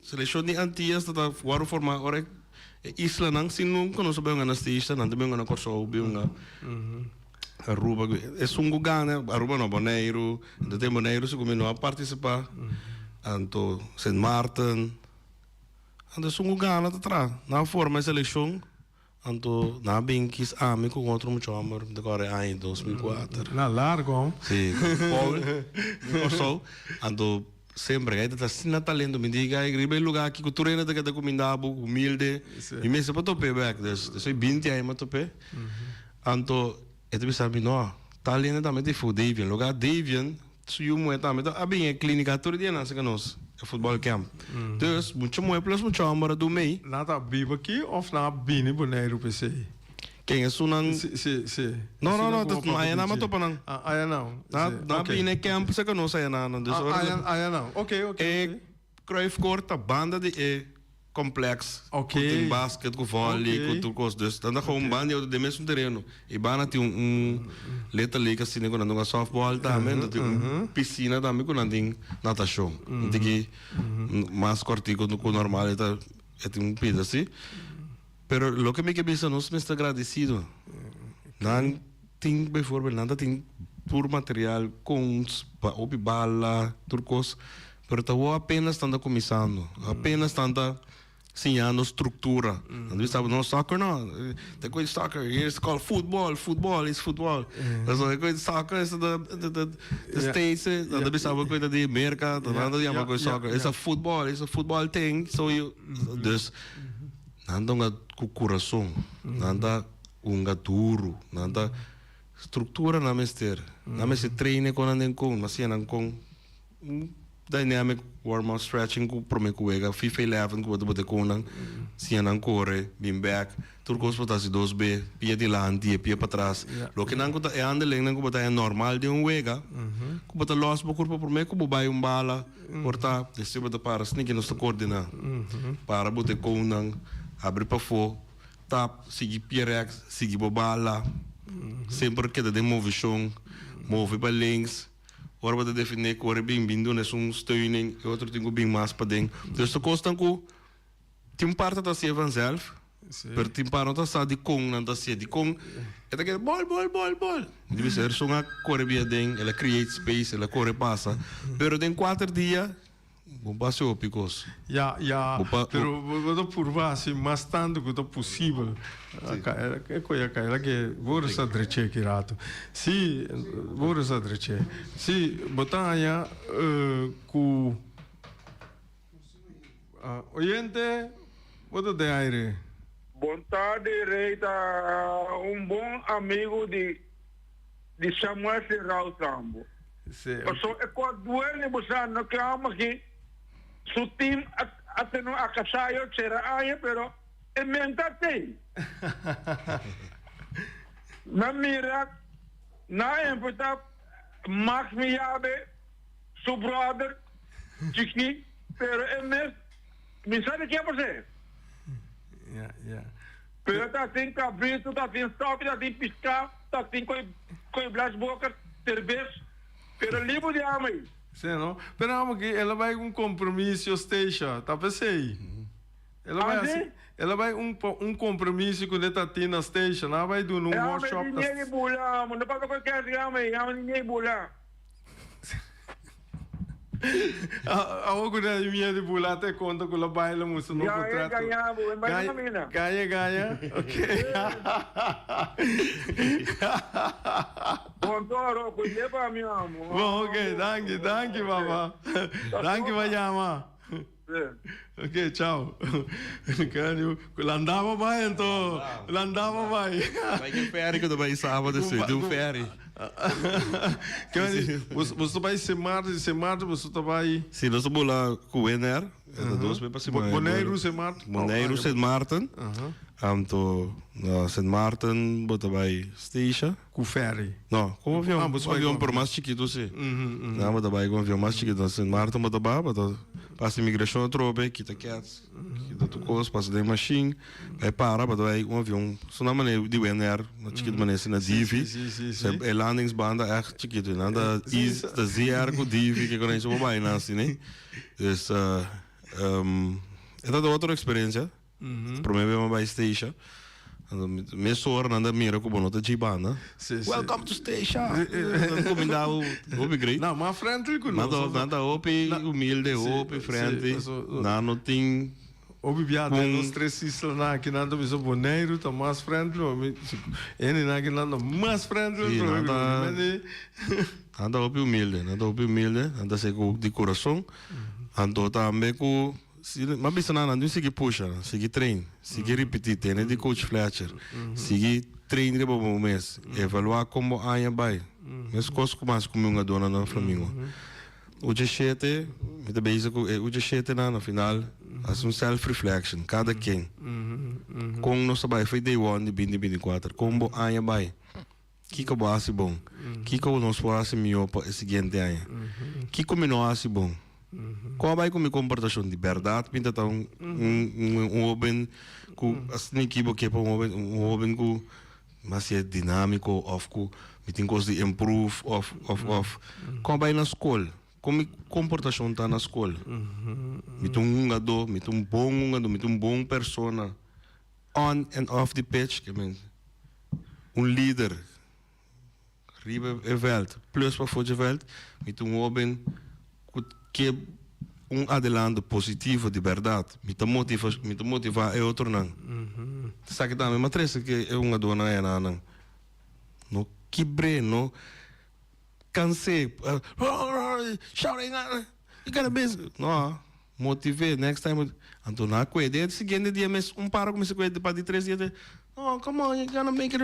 Selekshon di Antias ta ta wòrdu formá ora e islanan sin nunka nos a bai hunga na Statia, nan ta bai hunga na Kòrsou, bai hunga Aruba. Esun ku gana, Aruba no, Boneiru, anto den Boneiru si ku mi no a partisipá, anto Sint Maarten, anto esun ku gana ta traha. Nan a forma e selekshon. Anto nan a bin kis ami ku un otro mucha hòmber, mi ta kòrda e aña 2004. Na largo hon. Si, Paul di Kòrsou. Anto semper gai ta ta asina talento. Mi di gai riba e lugá aki ku tur hende ta keda kuminda bo, humilde. Mi mester pa top'é bèk. Dus despues 20 aña mi a top'é. Anto e ta bisa mi, no, tal hende tambe ta fu Davian. Lugá Davian Su yu muhé tambe ta a bin e klínika tur dia nan saka nos e futbòl camp. Dus mucha muhé plus mucha hòmber a du mei. Nan ta biba aki òf nan a bini Boneiru p'esei? Ken esunnan? Si, si, si. No, no, no, ta aya nan a topa nan. Ah, aya nan. Nan a bini e camp saka nos aya nan. Dus ora Aya, aya nan. Oké, oké, E oké. Cruyff Court ta banda di e complex cu tin basket cu volley cu tur cos. Dus nan ta gewoon banda di otro den mesun tereno. Y banda tin un little league asina cu nan ta hunga softball tambe. Nan tin un piscina tambe cu nan tin natacion. Un tiki mas cortico cu normal e ta e tin un pida asi. Pero loke mi ke bisa nos mester gradecido. Nan tin bijvoorbeeld nan ta tin tur material cones pa hopi bala tur cos. Pero ta wou apenas nan ta kuminsando, apenas nan ta siñando struktura. Nan ta bisa bo, no, soccer no, ta koe soccer, here is called football, football is football. Pasobra e koe soccer esta ta ta States, nan ta bisa bo koe ta di Merka, ta nan ta yama koe soccer, it's a football, it's a football thing, so you, dus nan ta hunga ku kurason, nan ta hunga duru, nan ta, struktura nan mester, nan mester train e kon nan den kon, nan siña nan kon. Un dynamic warm up stretching ku prome ku wega fifa 11 ku bo ta bote kon nan siña nan kore bin bek tur kos bo ta hasi dos be pia dilanti e pia patras loke nan ku ta e handelingnan ku bo ta haña normal den un wega ku bo ta los bo kurpa prome ku bo bai un bala por ta despues bo ta para asina ke nos ta kordina para bote kon nan habri pafó tap sigui pia rèks sigui bo bala semper keda den moveshon move pa links. Ora bo ta defendé kore bin bin duna esun steuning, e otro tin ku bin mas paden. Dus ta kosnan ku tin un parti ta hasié vanzelf, pero tin par no ta sa dikon nan ta hasié, dikon e ta keda bòl bòl bòl bòl. Mi ta bisa esun a kore bin aden, el a create space, el a kore pasa, pero den kuater dia Bo pa hasi hopi kos. Ya, ya, Bo pa, pero bo, bo ta purba hasi mas tantu ku ta posibel. Sí. E koe a kai, lake bo resa dreché ki rato. Sí, bo resa dreché. Sí, bo ta haña ku Oyente, bo ta den aire. Bon tardi Rey ta un bon amigo di di Samuel Serrao Sambo. Paso e kos duele bo sa no ke amo aki su team a a tene un akasayo sera aña pero e menta tei. Na mira na enfrenta Max Miyabe su brother chiki pero e mes mi sa di ke pase. Pero ta tin cabrito, ta tin stopi, ta tin pisca, ta tin coi coi blash boca, cerbes, pero libo di ama ei. Sí, no? Pero amo ki el a bai un compromisio Stacia, ta p'esei. El a bai Ah, sí? hasi, el a bai un pa un compromisio ku ne ta tin na Stacia. Nan a bai duna un E amo workshop di na nie di bula, amo no pasa coi kerst amo ei, amo di nie bula. Awor ku nan mia di bula te konta ku la baila musu no Ya, e kontrato. gaña bo, e bai na mina. Gaña, gaña. Ok. Bon toro, kuid'é pa mi amo. Bon, ok, danki, danki papa. Danki pa yama. Ok, chao. Landaba bai anto. Landaba bai. Bai ke ferry ku ta bai sábado si, di un ferry. Boso ta bai Sint Maarten, Sint Maarten boso ta bai. Si, nos ta bula ku Winair, e ta dos be pa siman. Boneiru, Sint Maarten. Boneiru, Sint Maarten. Anto na Sint Maarten bo ta bai Statia. Ku ferry? No, ku avion. Ah, boso bai ku avion pero mas chikitu si. Nan bo ta bai ku avion mas chikitu. Na Sint Maarten bo ta bai, bo ta pasa imigrashon atrobe, kita kets, kita tur kos, pasa den mashin, bai para, bo ta bai un avion. So nan manera di Winair, na chikitu manera asina Divi. E landingsbaan ta ègt chikitu. Nan ta ta ZR ku Divi ke ku nan bo bai nan asina. Dus e ta otro eksperensia. Prome bes mi bai Statia, anto mesora nan ta mira ku bo no ta djei banda. Welcome to Statia! Nan ta kuminda bo hopi great. Nan mas friendly ku nos. Nan ta hopi humilde, hopi friendly. Nan no tin. Hopi bia den nos tres islanan aki nan ta bisa Boneiru ta mas friendly, ma mi hendenan aki nan ta mas friendly. Si, nan ta nan ta hopi humilde, nan ta hopi humilde, nan ta hasi ku di kurason. Anto tambe ku. Si, m'a bisa nan, nan tin sigui pusha, sigui train, sigui ripití, tene di coach Fletcher, sigui train riba bo mes, evaluá kon bo aña bai. Meskos ku mas ku mi hungadónan na Flamingo. Ucha shete, mi ta bezig ku e ucha shetenan, na final hasi un self reflection, kada ken. Kon nos ta bai for day one di binti 24, kon bo aña bai? Kiko bo hasi bon? Kiko nos por hasi mihó pa e siguiente aña? Kiko mi no hasi bon? Kon a bai ku mi komportashon? Di bèrdat mi ta ta un un un hoben ku asina ki bo ke pa un hoben un hoben ku mas e dinámiko òf ku mi tin kos di improve òf òf òf kon a bai na skol? Kon mi komportashon ta na skol? Mi ta un hungadó, mi ta un bon hungadó, mi ta un bon persona on and off di pitch, ke men un lider. Riba e veld plus pafó dje veld mi ta un hoben ku ke un adelanto positivo di bèrdat. Mi ta motiva mi ta motivá e otronan. Esaki tambe mi a trese ke e hungadónan ayananan. No kibr'é, no kans'é, shouting, you gotta be, no. Motiv'é, next time, anto nan a kue den e siguiente dia mes un par a kuminsá kue pa di tres dia te, oh come on you gonna make it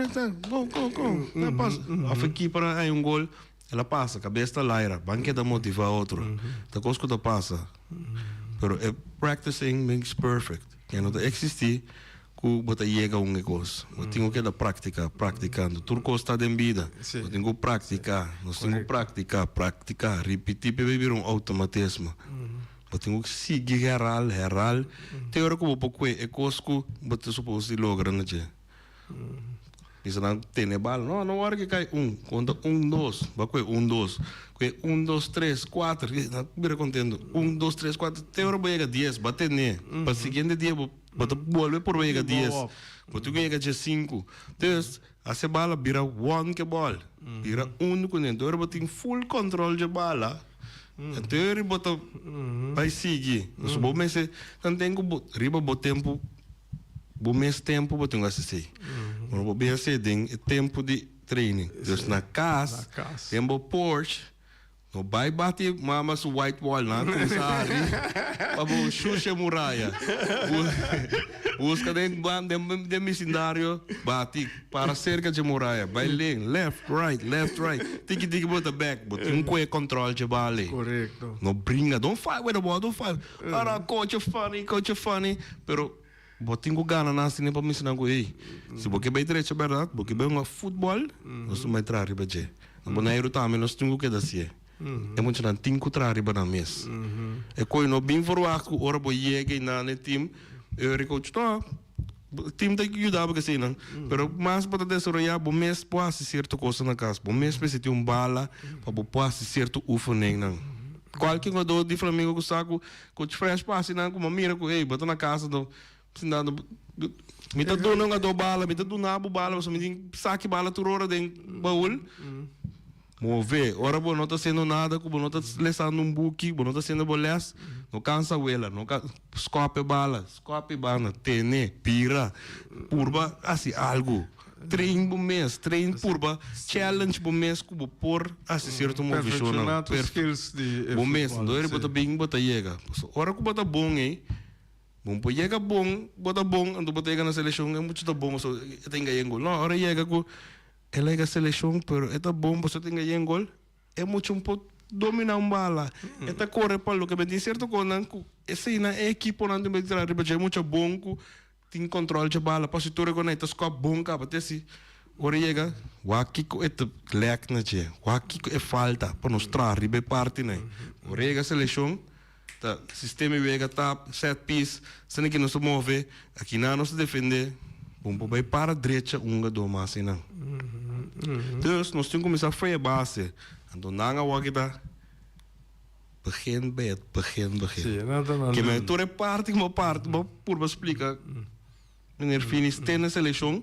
go go go nan a pasa of e keeper a haña un gol el a pasa kabes ta laira ban keda motivá otro ta kos ku ta pasa pero e practicing makes perfect ke no ta eksistí ku bo ta yega un e kos bo tin ku keda praktika praktikando tur kos ta den bida bo tin ku praktika nos tin ku praktika praktika ripití p'e bira un outomatismo bo tin ku sigui herhal herhal te ora ku bo por kue e kos ku bo ta supos di logra na dje. Bisa nan tene bala. No, no wòrdu ke kai un. Konta un, dos. Bo a kue un, dos. Kue un, dos, tres, kuater. Nan bira kontento. Un, dos, tres, kuater. Te ora bo yega dies, bo a tene. Pa siguiente dia bo bo ta bolbe purba yega dies. Bo tin ku yega diesinku. Dus, hasi e bala bira one ke bòl. Bira un kuné. Te ora bo tin full control dje bala, te ora bo ta bai sigui. Pasobra bo mester tanten ku bo riba bo tempu. Bo mes tempu bo tin ku hasi esei. Bo no por bin hasi den e tempu di training. Dus na kas, den bo porch, no bai bati mama su white wall nan a kuminsá hari pa bo shusha e muraya. Buska den den bisindario, bati, para serka dje muraya, bai len, left, right, left, right, tiki tiki bo ta bek, bo tin ku e control dje bal ei. No bringa, don't fight with the ball, don't fight. Ora coach a funny, coach a funny, pero bo tin cu gana nan asina pa mester nan cu ey, si bo ke bay drecha berdad, bo ke bay hunga futbol, nos tin bay traha riba dje. Na Boneiru tambe nos tin cu keda hacié. E muchanan tin cu traha riba nan mes. E coy no bin verwacht cu ora bo yega y nan e team, e ora e coach, no, team ta yuda bo keseynan, pero mas bo ta desaroya bo mes por haci cierto cosnan na cas, bo mes mester tin un bala pa bo por haci cierto oefeningnan. Kualke jugador di Flamengo ku sa ku Coach Fresh por hasi nan kuma mira ku ey bo ta na casa do sinta do mi ta duna un jugador bala mi ta duna bo bala pasobra mi tin saki bala tur ora den baul move ora bo no ta haciendo nada ku bo no ta lesando un buki bo no ta haciendo bo les no cansa wela no skop e bala skop e banda tene bira purba hasi algo. Train bo mes, train purba, challenge bo mes ku bo por hasi sierto movishonnan. Perfecciona tu skills di e Bo mes, futbol, dor bo ta si. bin bo ta yega. Pasobra ora ku bo ta bon ei, bo por yega bon, bo ta bon, anto bo ta yega na selekshon e mucha ta bon pasobra e ta hinga yen gol. No, ora e yega ku el a yega selekshon pero e ta bon pasobra e ta hinga yen gol, e mucha un por domina un bala, e ta kore pa loke. Tin sierto kosnan ku eseinan e ekiponan tin por traha riba dje, e mucha bon ku Tin control dje bala pasobra tur e konai ta skop bon kaba te si ora e yega wak kiko e ta lek na dje wak kiko e falta pa nos traha riba e parti nai ora e yega seleccion ta sistema e wega tap set piece asina ki nos ta move aki nan nos ta defende bon por bai para drecha un hungador mas einan dus nos tin cuminsa for e base anto nan awor ki ta. Begin bij het begin begin. Sí, nan ta nan Ke men doen. tur e parti ku bo parti bo purba splika meneer Finis te na selekshon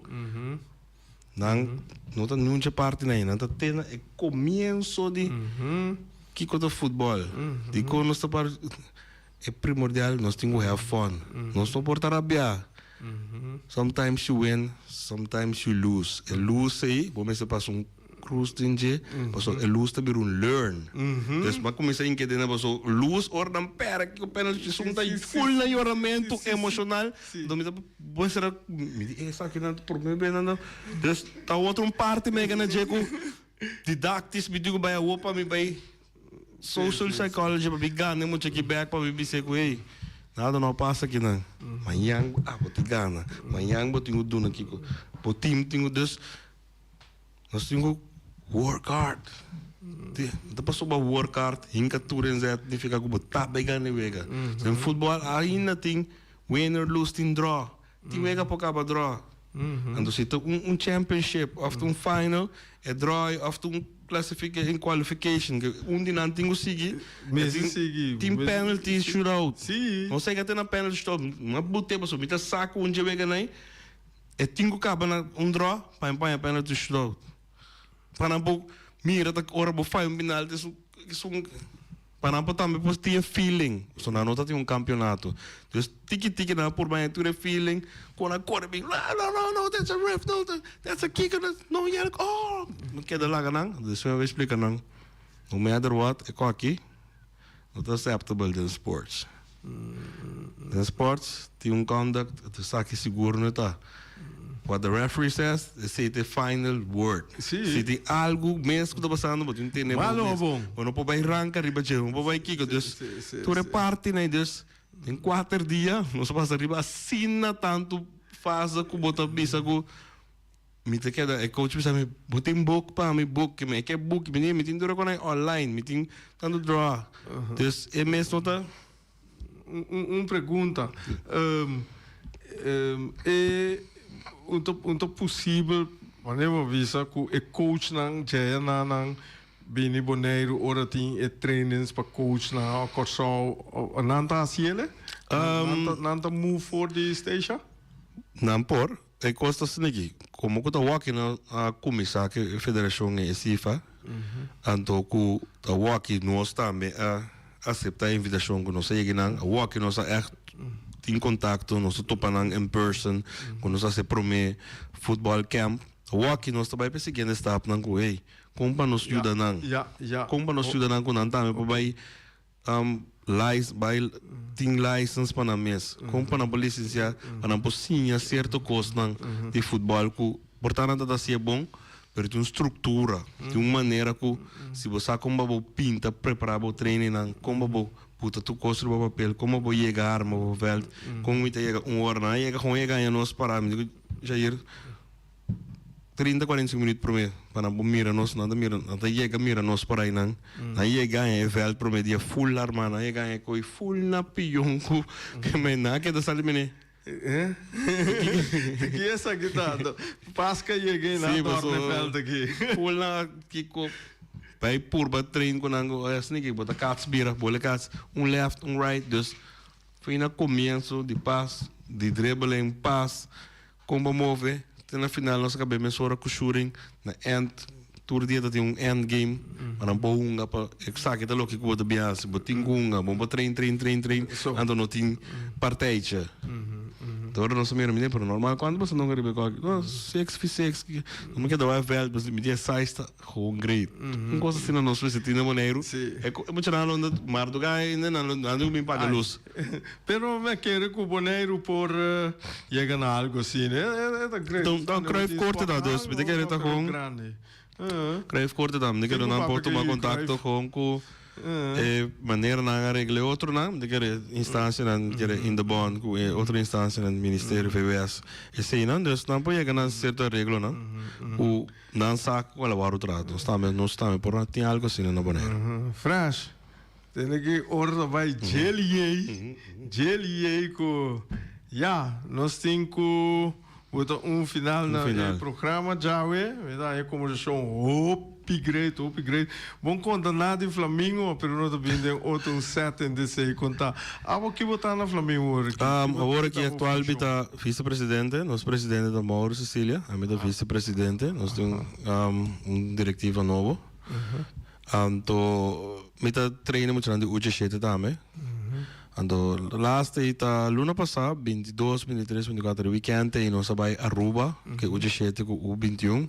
nan no ta nuncha parti na ei nan ta te na e komienso di kiko ta futbòl dikon nos ta par e primordial nos tin ku have fun nos no por ta rabiá sometimes you win sometimes you lose e lose ei bo mester pasa un Cruz den dje, pasobra e luz ta bira un learn. Des bo a cuminsa inkede na paso luz ora nan pera kico penalty esun ta full na yoramento emocional. Enton mi ta bo esera mi di esaki nan ta prome be nan ta des ta otro un parti mega na dje cu didactisch mi tin cu bay awo pa mi bay social psychology pa mi gana e mucha aki bek pa mi bisa cu hey nada no a pasa aki nan mañan abo tin gana mañan bo tin cu duna kico bo team tin cu des. Nos tin ku Work hard. No ta pasobra work hard hinka tur inzet nifica cu bo ta bay gana e wega. Den futbol ainda tin win or lose tin draw. Tin wega por caba draw. Anto si ta un championship of ta un final e draw of ta un classification qualification cu un di nan tin cu sigui tin penalty shootout. Nos a yega te na penalty shootout. Mi a bute pasobra mi ta sa cu un dje wega nan e tin cu caba na un draw pa e paña penalty shootout. Pa nan por mira ta ora bo faya un penalti esun esun pa nan por tambe por tin e feeling pasobra nan no ta tin un campeonato dus tiki tiki nan a por baña tur e feeling cu nan core bin no no no no that's a ref no that's a kick no yellow oh no keda laga nan despues mi a explica nan no matter what e cu aki no ta acceptable den sports. Den sports tin un conduct ta esaki sigur no ta. What the referee says, esey ta e final word. Sí. Si tin algo mes cu ta pasando bo tin tene bo Malo o mes. bon. Bo no por bay ranca riba dje, bo no por bay kico. Dus Sí, sí, tur e sí. partinan dus den cuater dia nos a pasa riba asina tanto fase cu bo ta bisa cu Mi ta keda, e coach bisa mi, bo tin boek pa mi, boek, mi e ke boek, mi di, mi tin dura con e online, mi tin tanto draw. Dus e mes no ta. Un, un pregunta. Um, um, e un ta, un ta posibel, wanneer bo bisa cu e coachnan djaya na nan bini Boneiru ora tin e trainings pa coachnan o Kòrsou, nan ta haci ele? Nan ta, nan ta move for di Statia? Nan por. E kos ta asina aki, komo ku ta wòki nan a kuminsá ku e federashon e CIFA, anto ku ta wòki nos tambe a aseptá e invitashon ku nos a yega nan, a wòki nos a ègt tin kontakto, nos a topa nan in person, ku nos a hasi e promé futbòl camp, a wòki nos ta bai pa e siguiente stapnan ku hey, kon pa nos yuda nan, kon pa nos yuda nan ku nan tambe por bai. Bai tin license pa nan mes. Kon pa nan por licencia, pa nan por siña cierto cosnan di futbol cu por ta nan ta ta hacié bon, pero tin un structura, tin un manera cu si bo sa con pa bo pinta, prepara bo trainingnan, con pa bo puta tur cos riba papel, con pa bo yega arma bo veld, con mi ta yega un ora, nan a yega con e gaña nos para, mi di cu Jair. 30, 45 minuut prome pa nan por mira nos, nan ta mira, nan ta yega mira nos por ainan. Nan yega haña e veld prome dia full arma, nan yega haña e koe full na pion ku ke men nan a keda sali mene. Ki esaki ta? Paska yega i nan torna e veld aki. Full na kiko bai purba train ku nan ku asina ki bo ta kats bira, bole kats, un left, un right, dus foi na komienso di pas, di dribbling, pas. Kon bo move te na final nos a kab'é mesora ku shuring na end tur dia ta tin un end game pa nan por hunga pa esaki ta loke ku bo ta bin hasi bo tin ku hunga bo por train train train train anto no tin partijtje te ora nos a mira mire pero normal kuantu bo sa nunka riba e kòki no six fi six no mi keda wak vèlt mi di e size ta Gewoon great. Un cosa asina nos mester tin na Boneiru. E muchanan lo anda marduga ainda nan lo nan bin paga luz. Pero mi a kere cu Boneiru por yega na algo asina. E ta great. Dan Cruyff Korte ta dus. Mi ta kere ta gewoon. Cruyff Korte ta. Mi ta kere nan por tuma contacto gewoon cu e manera nan a regla e otronan. Mi ta kere instancianan mi ta kere in de bond cu e otro instancianan ministerio VWS eseinan. Dus nan por yega na cierto areglonan cu. Nan sa cu el a wòrdu traha. Nos tambe, nos tambe por a tin algo asina na Boneiru. Fresh. Tene ki ora ta bai djeliei, djeliei cu ya, nos tin cu bota un final na e programa djawe. Mi ta haña conversacion hopi great, hopi great. Bon conta nada di Flamingo, pero no ta bin den otro setting di esey conta. Abo ki bo ta na Flamingo awor aki? Awor aki actual mi ta vicepresidente, nos presidente ta Mauro Cecilia, ami ta vicepresidente, nos tin un directiva nobo. Anto mi ta traina muchanan di ucho shete tambe. Anto laatste ei ta luna pasa, 22, 23, 24, weekend ei nos a bai Aruba, ke ucho shete ku U 21,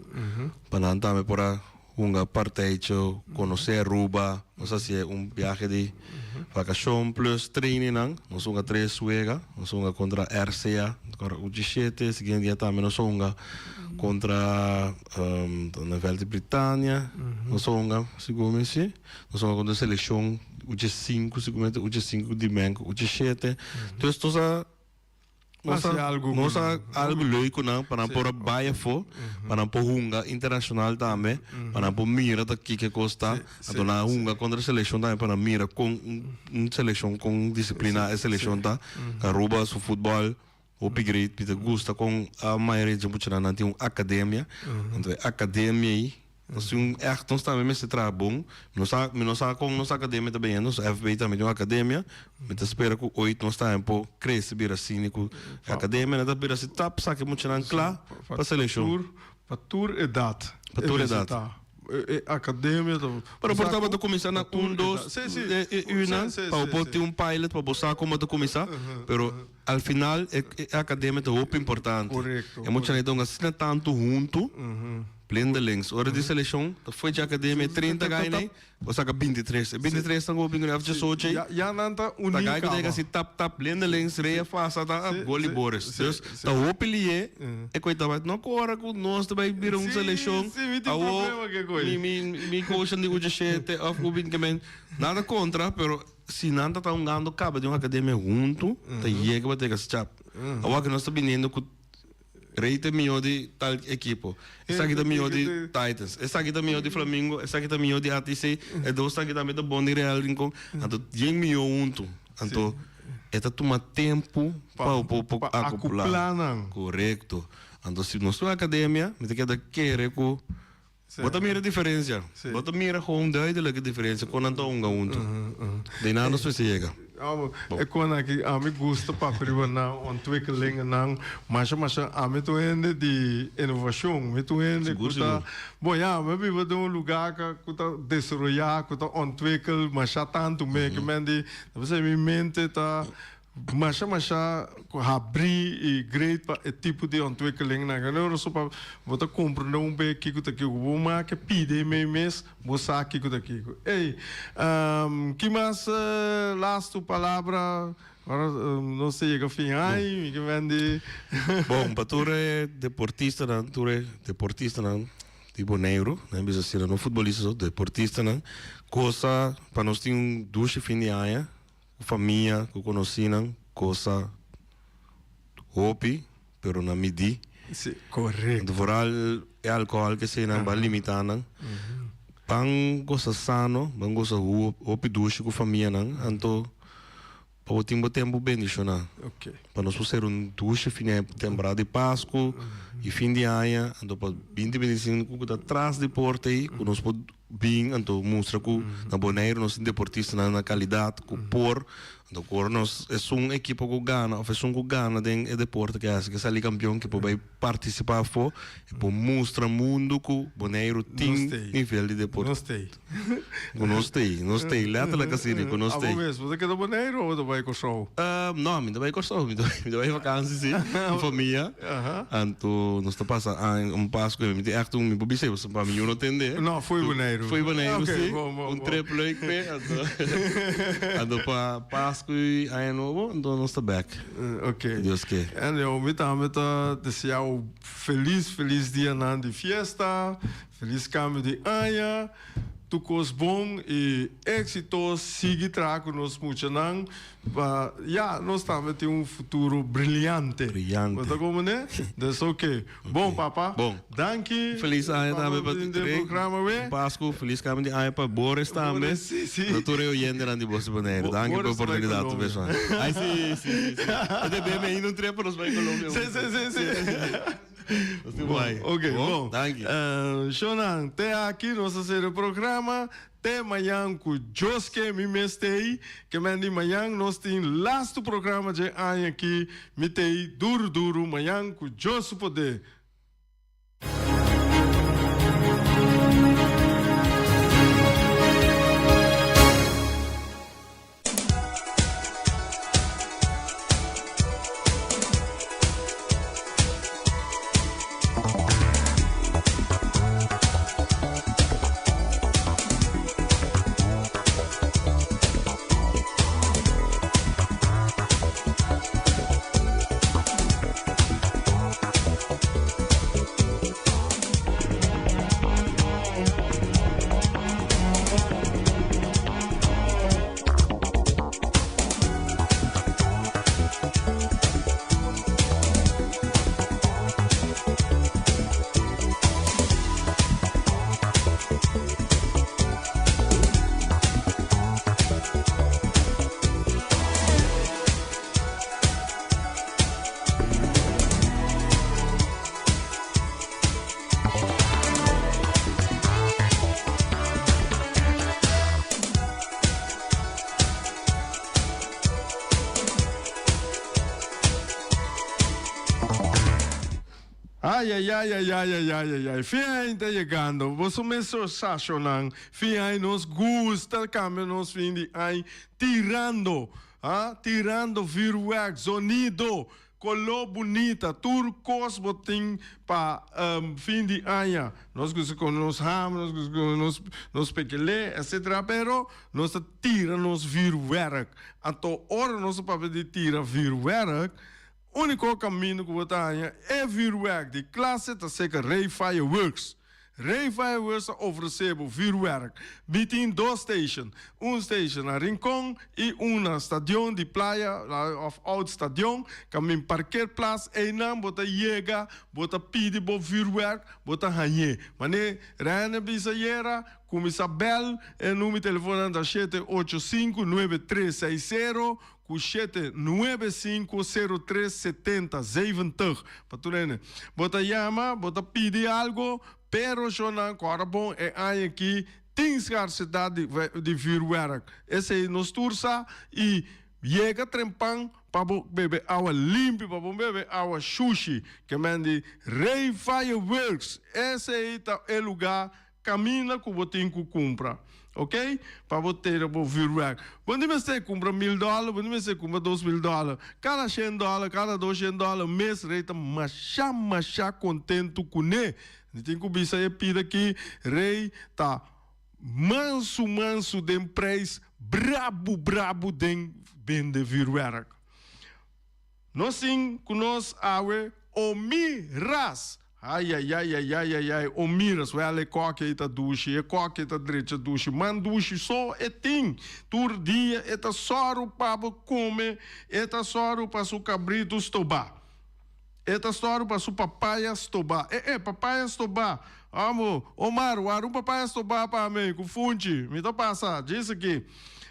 pa nan tambe por a hunga partijtje, conoce Aruba, nos haci un biahe di vacacion plus trainingnan, nos hunga tres wega, nos hunga contra RCA, u diesshete, siguiente dia tambe nos hunga contra Nouvelle de Britania, nos hunga segun mi si, nos hunga contra seleccion u diescinco, seguramente u diescinco di Menco u diesshete, dus nos a. Nos Hasi algu ku nos nan. algu leuk ku nan pa nan por a bai afó, pa nan por hunga internashonal tambe, pa nan por mira ta kiko e kos ta. Anto nan a hunga kontra selekshon tambe pa nan mira kon un selekshon kon disipliná e selekshon ta. Aruba su futbòl hopi great, mi ta gusta kon a mayoria dje muchanan nan tin un akademia. Anto e akademia ei Nos tin un echt, nos tambe mester traha bon. Mi no sa, mi no sa kon nos akademia ta beyendo, nos FB tambe tin un akademia. Mi ta spera ku oit nos tambe por krese bira asina ku e akademia nan ta bira asi tap saka e muchanan kla pa selekshon. Pa tur edat. Pa tur edat. E akademia ta. Pero por tabata kuminsá na un, dos, e una pa bo por tin un pilot pa bo sa kon bo ta kuminsá. Pero al final e akademia ta hopi importante. E muchanan ta hunga asina tantu huntu. Blindelings, ora di seleccion ta foe dje academia e 30 gai nei, bo saca 23. E 23 nan ku bo bin ku djesocho ei, Ya, ya nan ta uní ta gai ku ta kaba. yega si tap tap blindelings, rea fasa ta Sí, gol di sí, Boris. sí, Dus sí. ta hopi lié e koe ta bai. No ku ora ku nos ta bai bira un Sí, seleccion, sí, mi tin awo problema ku e koe. mi mi mi coachnan di U17 of U20 nada kontra, pero si nan ta ta hungando kaba den un academia huntu, ta yega pa ta yega si chap. Awor ku nos ta biniendo ku Rey ta mihó di tal ekipo. Esaki ta mihó di Titans. Esaki ta mihó di Flamingo. Esaki ta mihó di ATC. E dos aki tambe ta bon di Real Rincon. Anto yen mihó huntu. Anto e ta tuma tempu pa bo por akuplá. Korekto. Anto si nos tin un akademia, mi ta keda kere ku bo ta mira diferensia. Bo ta mira gewoon duidelijk e diferensia kon nan ta hunga huntu. Di nan nos mester yega. E kon aki ami gusta papia riba nan ontwikkelingennan. Masha masha ami ta un hende di inovashon. Mi ta un hende ku ta, bon ya, mi a biba den un lugá ku ta desaroyá, ku ta ontwikkel masha tantu me. Ke men di, ta bisa mi mente ta Masha masha habrí i great pa e tipo di ontwikkelingnan. Kende ora so pa bo ta komprendé un be kiko ta kiko. Bo make pidi ei mei mes, bo sa kiko ta kiko. Ey, ki mas lastu palabra? Ora nos ta yega fin aña, mi ke mendi. Bon, pa tur e deportistanan, tur e deportistanan di Boneiru, nan bisa asina, no futbolista so, deportistanan, gosa pa nos tin un dushi fin di aña. Ku famia, ku konosínan, kosa hopi, pero na midí. Sí, korekto. Anto vooral e alkohòl ke eseinan ban limitá nan. Ban gosa sano, ban gosa hopi dushi ku famianan, anto pa bo tin bo tempu bendishoná. Oké. Pa nos por ser un dushi fin di temporada di Pasku i fin di aña, anto pa binti 25 ku ta tras di porta ei, ku nos por Bin anto mustra ku na Boneiru nos tin deportistanan na kalidat ku por, anto ku ora nos esun ekipo ku gana òf esun ku gana den e deporte ke hasi ke sali kampion ke por bai partisipá afó e por mustra mundu ku Boneiru tin nivel di deporte. Nos tei. Ku nos tei, nos tei, letterlijk asina ku nos tei. Abo mes, bo ta keda Boneiru òf bo ta bai Kòrsou? No, mi ta bai Kòrsou, mi ta bai vakansi si, ku famia. Anto nos ta pasa aña un Pasku mi tin ègt un mi por bisa pasobra pa mi yu no tende. No, fo'i Boneiru. Fo'i Boneiru Ok, si. bon, bon, Un bon. trip leuk p'e anto anto pa Pasku i Aña Nobo anto nos ta bèk. Ok. Dios ke. Anyway, mi tambe ta desea bo felis felis dianan di fiesta, felis kambio di aña. Tur kos bon i éxito, sigui traha ku nos muchanan pa ya nos tambe tin un futuro briliante. Brillante. Bo ta komprendé? Dus oke. Bon papa. Bon. Danki. Felis aña tambe pa den programa we. Pasku, felis kambio di aña pa Boris tambe. Boris, si, si. Pa tur e oyentenan di Bos di Boneiru. Danki pa e Boris ta bai oportunidat Colombia. pesnan. Ai si, si, si, si. E ta bebe ainda un trip pa nos bai Colombia. Si, si, si, si. Bon, ok, bon. Danki. Shonan, te aki nos a sera e programa. Te mañan ku Dios ke mi mes t'ei. Ke men di mañan nos tin lastu programa dje aña aki. Mi t'ei duru duru mañan ku Dios su poder. Ay ay ay ay ay ay ay ay ay fin aña ta yegando boso mes sosashonan fin aña nos gusta cambia nos fin di aña tirando ha tirando vuurwerk zonido Color bunita, tur cos bo tin pa fin di aña. Nos gusta come nos ham, nos gusta come nos nos pekelé, etcetera, pero nos ta tira nos vuurwerk. Anto ora nos ta papia di tira vuurwerk, unico camino cu bo ta haña e vuurwerk di clase ta seca Rey Fireworks. Rey Fireworks ta ofresé bo vuurwerk. Mi tin dos station, un station na Rincon i un na Stadion di Playa of Oud Stadion. Kamin parkeerplaats einan bo ta yega, bo ta pidi bo vuurwerk, bo ta hañ'é. Manera Rene bisa ayera, kuminsá bèl, e number di telefonnan ta 785 9360 ku shete nuebe sinku sero tres setenta zeventig pa tur hende bo ta yama bo ta pidi algo pero shownan ku ora bon e aña aki tin skarsedat di di vuurwerk esei nos tur sa i yega trempan pa bo bebe awa limpi pa bo bebe awa shushi ke men di Rey Fireworks esei ta e luga Caminda cu bo tin cu cumpra, ok? Pa bo tera bo vuurwerk. Bo no mester cumpra mil dollar, bo no mester cumpra 2000 dollar. Cada shen dollar, cada dos shen dollar, mes Rey ta masha, masha contento cune. Mi tin cu bisa e pida aki, Rey ta mansu, mansu den prijs, brabu, brabu den bende vuurwerk. Nos tin ku nos awe o mi ras. Ayayayayayayay o miras wel e koki ei ta dushi e koki ei ta drecha dushi man dushi so e tin tur dia e ta sòru pa bo kome e ta sòru pa su kabritu stobá e ta sòru pa su papaya stobá e e papaya stobá amo Omar wara un papaya stobá pa mi ku funchi mi ta pasa djis aki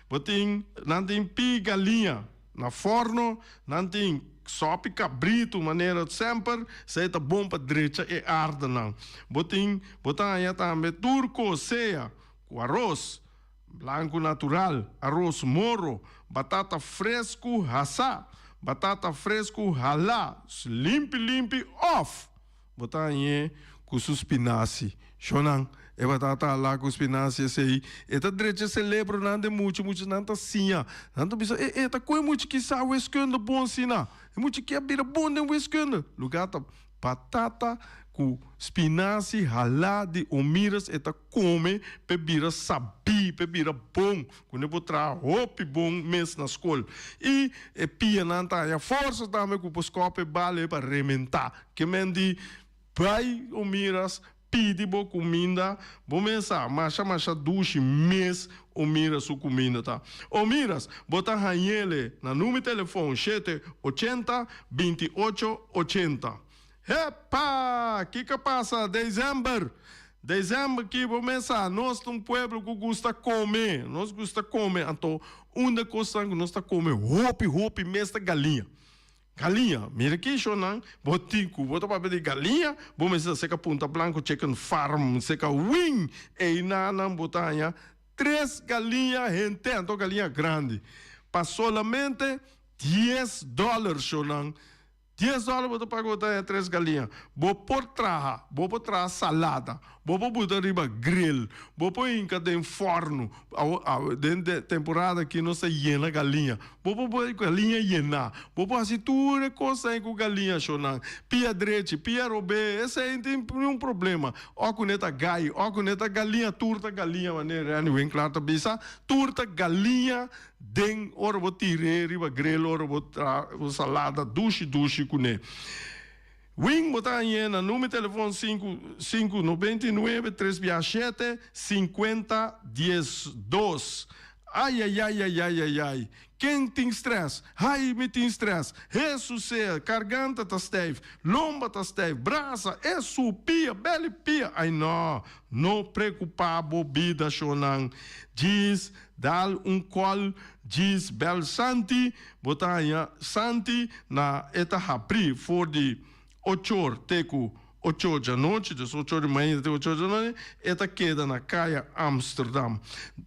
bo tin nan tin pi galiña. Na forno nan tin sopi kabritu manera semper, esei ta bon pa drecha e ardenan. Bo tin, bo ta haña tambe tur kos sea ku aros blanku natural, aros moro, batata fresku hasá, batata fresku halá, limpi limpi òf. Bo ta hañ'é ku su spinasi. Shonnan, e batata halá ku spinasi esei, e ta drecha selebronan den mucha, muchanan ta siña. Nan ta bisa, E, e ta koe mucha ki sa wiskunde bon asina. E mucha ki a bira bon den wiskunde. Lugá ta batata ku spinasi halá di Omiras e ta kome p'e bira sabí, p'e bira bon. Ku bo traha hopi bon mes na skol. I e pianan ta haña forsa tambe ku por skòp e bala pa rementá. Ke men di, Bai Omiras, pidi bo kuminda, bo mes sa masha masha dushi mes Omiras su kuminda ta. Omiras, bo ta hañ'ele na number telefon shete ochenta, binti ocho ochenta. Hepa! Kiko a pasa December? December ki bo mes sa, nos ta un pueblo ku gusta kome, nos gusta kome, anto un de kosnan ku nos ta kome hopi hopi mes ta galiña. Galiña, mira ki shownan bo tin ku bo ta papia di galiña, bo mester ta seka Punta Blanco Chicken Farm, seka Wing, einanan bo ta haña tres galiña henter, anto galiña grandi, pa solamente dies dòler shownan. Dies dòler bo ta paga bo ta haña tres galiña. Bo por traha, bo por traha salada, bo por buta riba grill, bo por hinka den fòrnu. Awo den temporada aki nos ta yena galiña. Bo por pone galiña yená. Bo por hasi tur e kosnan ei ku galiña shonnan. Pia drechi, pia robé, esei no tin niun problema. Ò ku ne ta gai, ò ku ne ta galiña, tur ta galiña manera Randy Winklaar ta bisa, tur ta galiña den ora bo tir'é riba grill, ora bo traha bo salada dushi dushi kuné. Wing bo ta hañ'é na number telefon sinku sinku nobenta i nuebe tres bia shete sinkuenta dies dos. Aiaiaiaiaiaiai ken tin stress? Hai mi tin stress Hesus sea karganta ta stijf lomba ta stijf brasa esu pia beli pia ai no no preocupa bo bida shonnan djis dal un call djis bel Santi Bo ta haña Santi na e ta habrí for di ochor te ku ochor djanochi, dus ochor di mainta te ochor djanochi, e ta keda na Kaya Amsterdam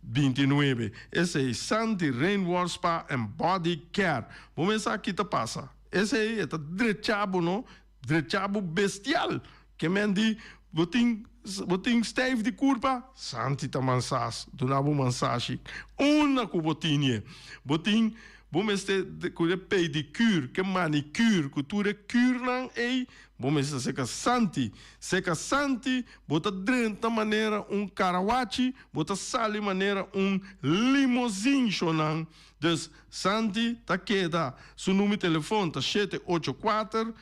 29. Esei Santi Rainwater Spa and Body Care. Bo mester sa ki ta pasa. Esei e ta drecha bo no, drecha bo bestial. Ke men di, bo tin bo tin stijf di kurpa? Santi ta mansas, duna bo mansashi. Unda ku bo tinie? Bo tin bo mester ku e pedicure, ke manicure, ku tur e kürnan ei, bo mester seka Santi. Seka Santi, bo ta drenta manera un karawachi, bo ta sali manera un limozin, shonnan. Dus, Santi ta keda. Su number di telefon ta 784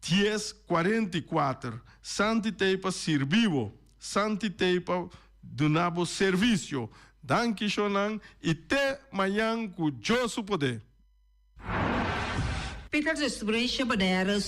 1044. Santi t'ei pa sirbi bo. Santi t'ei pa duna bo servisio. Danki shonnan i te mañan ku Dios su poder. Peter Distribution Bonaire.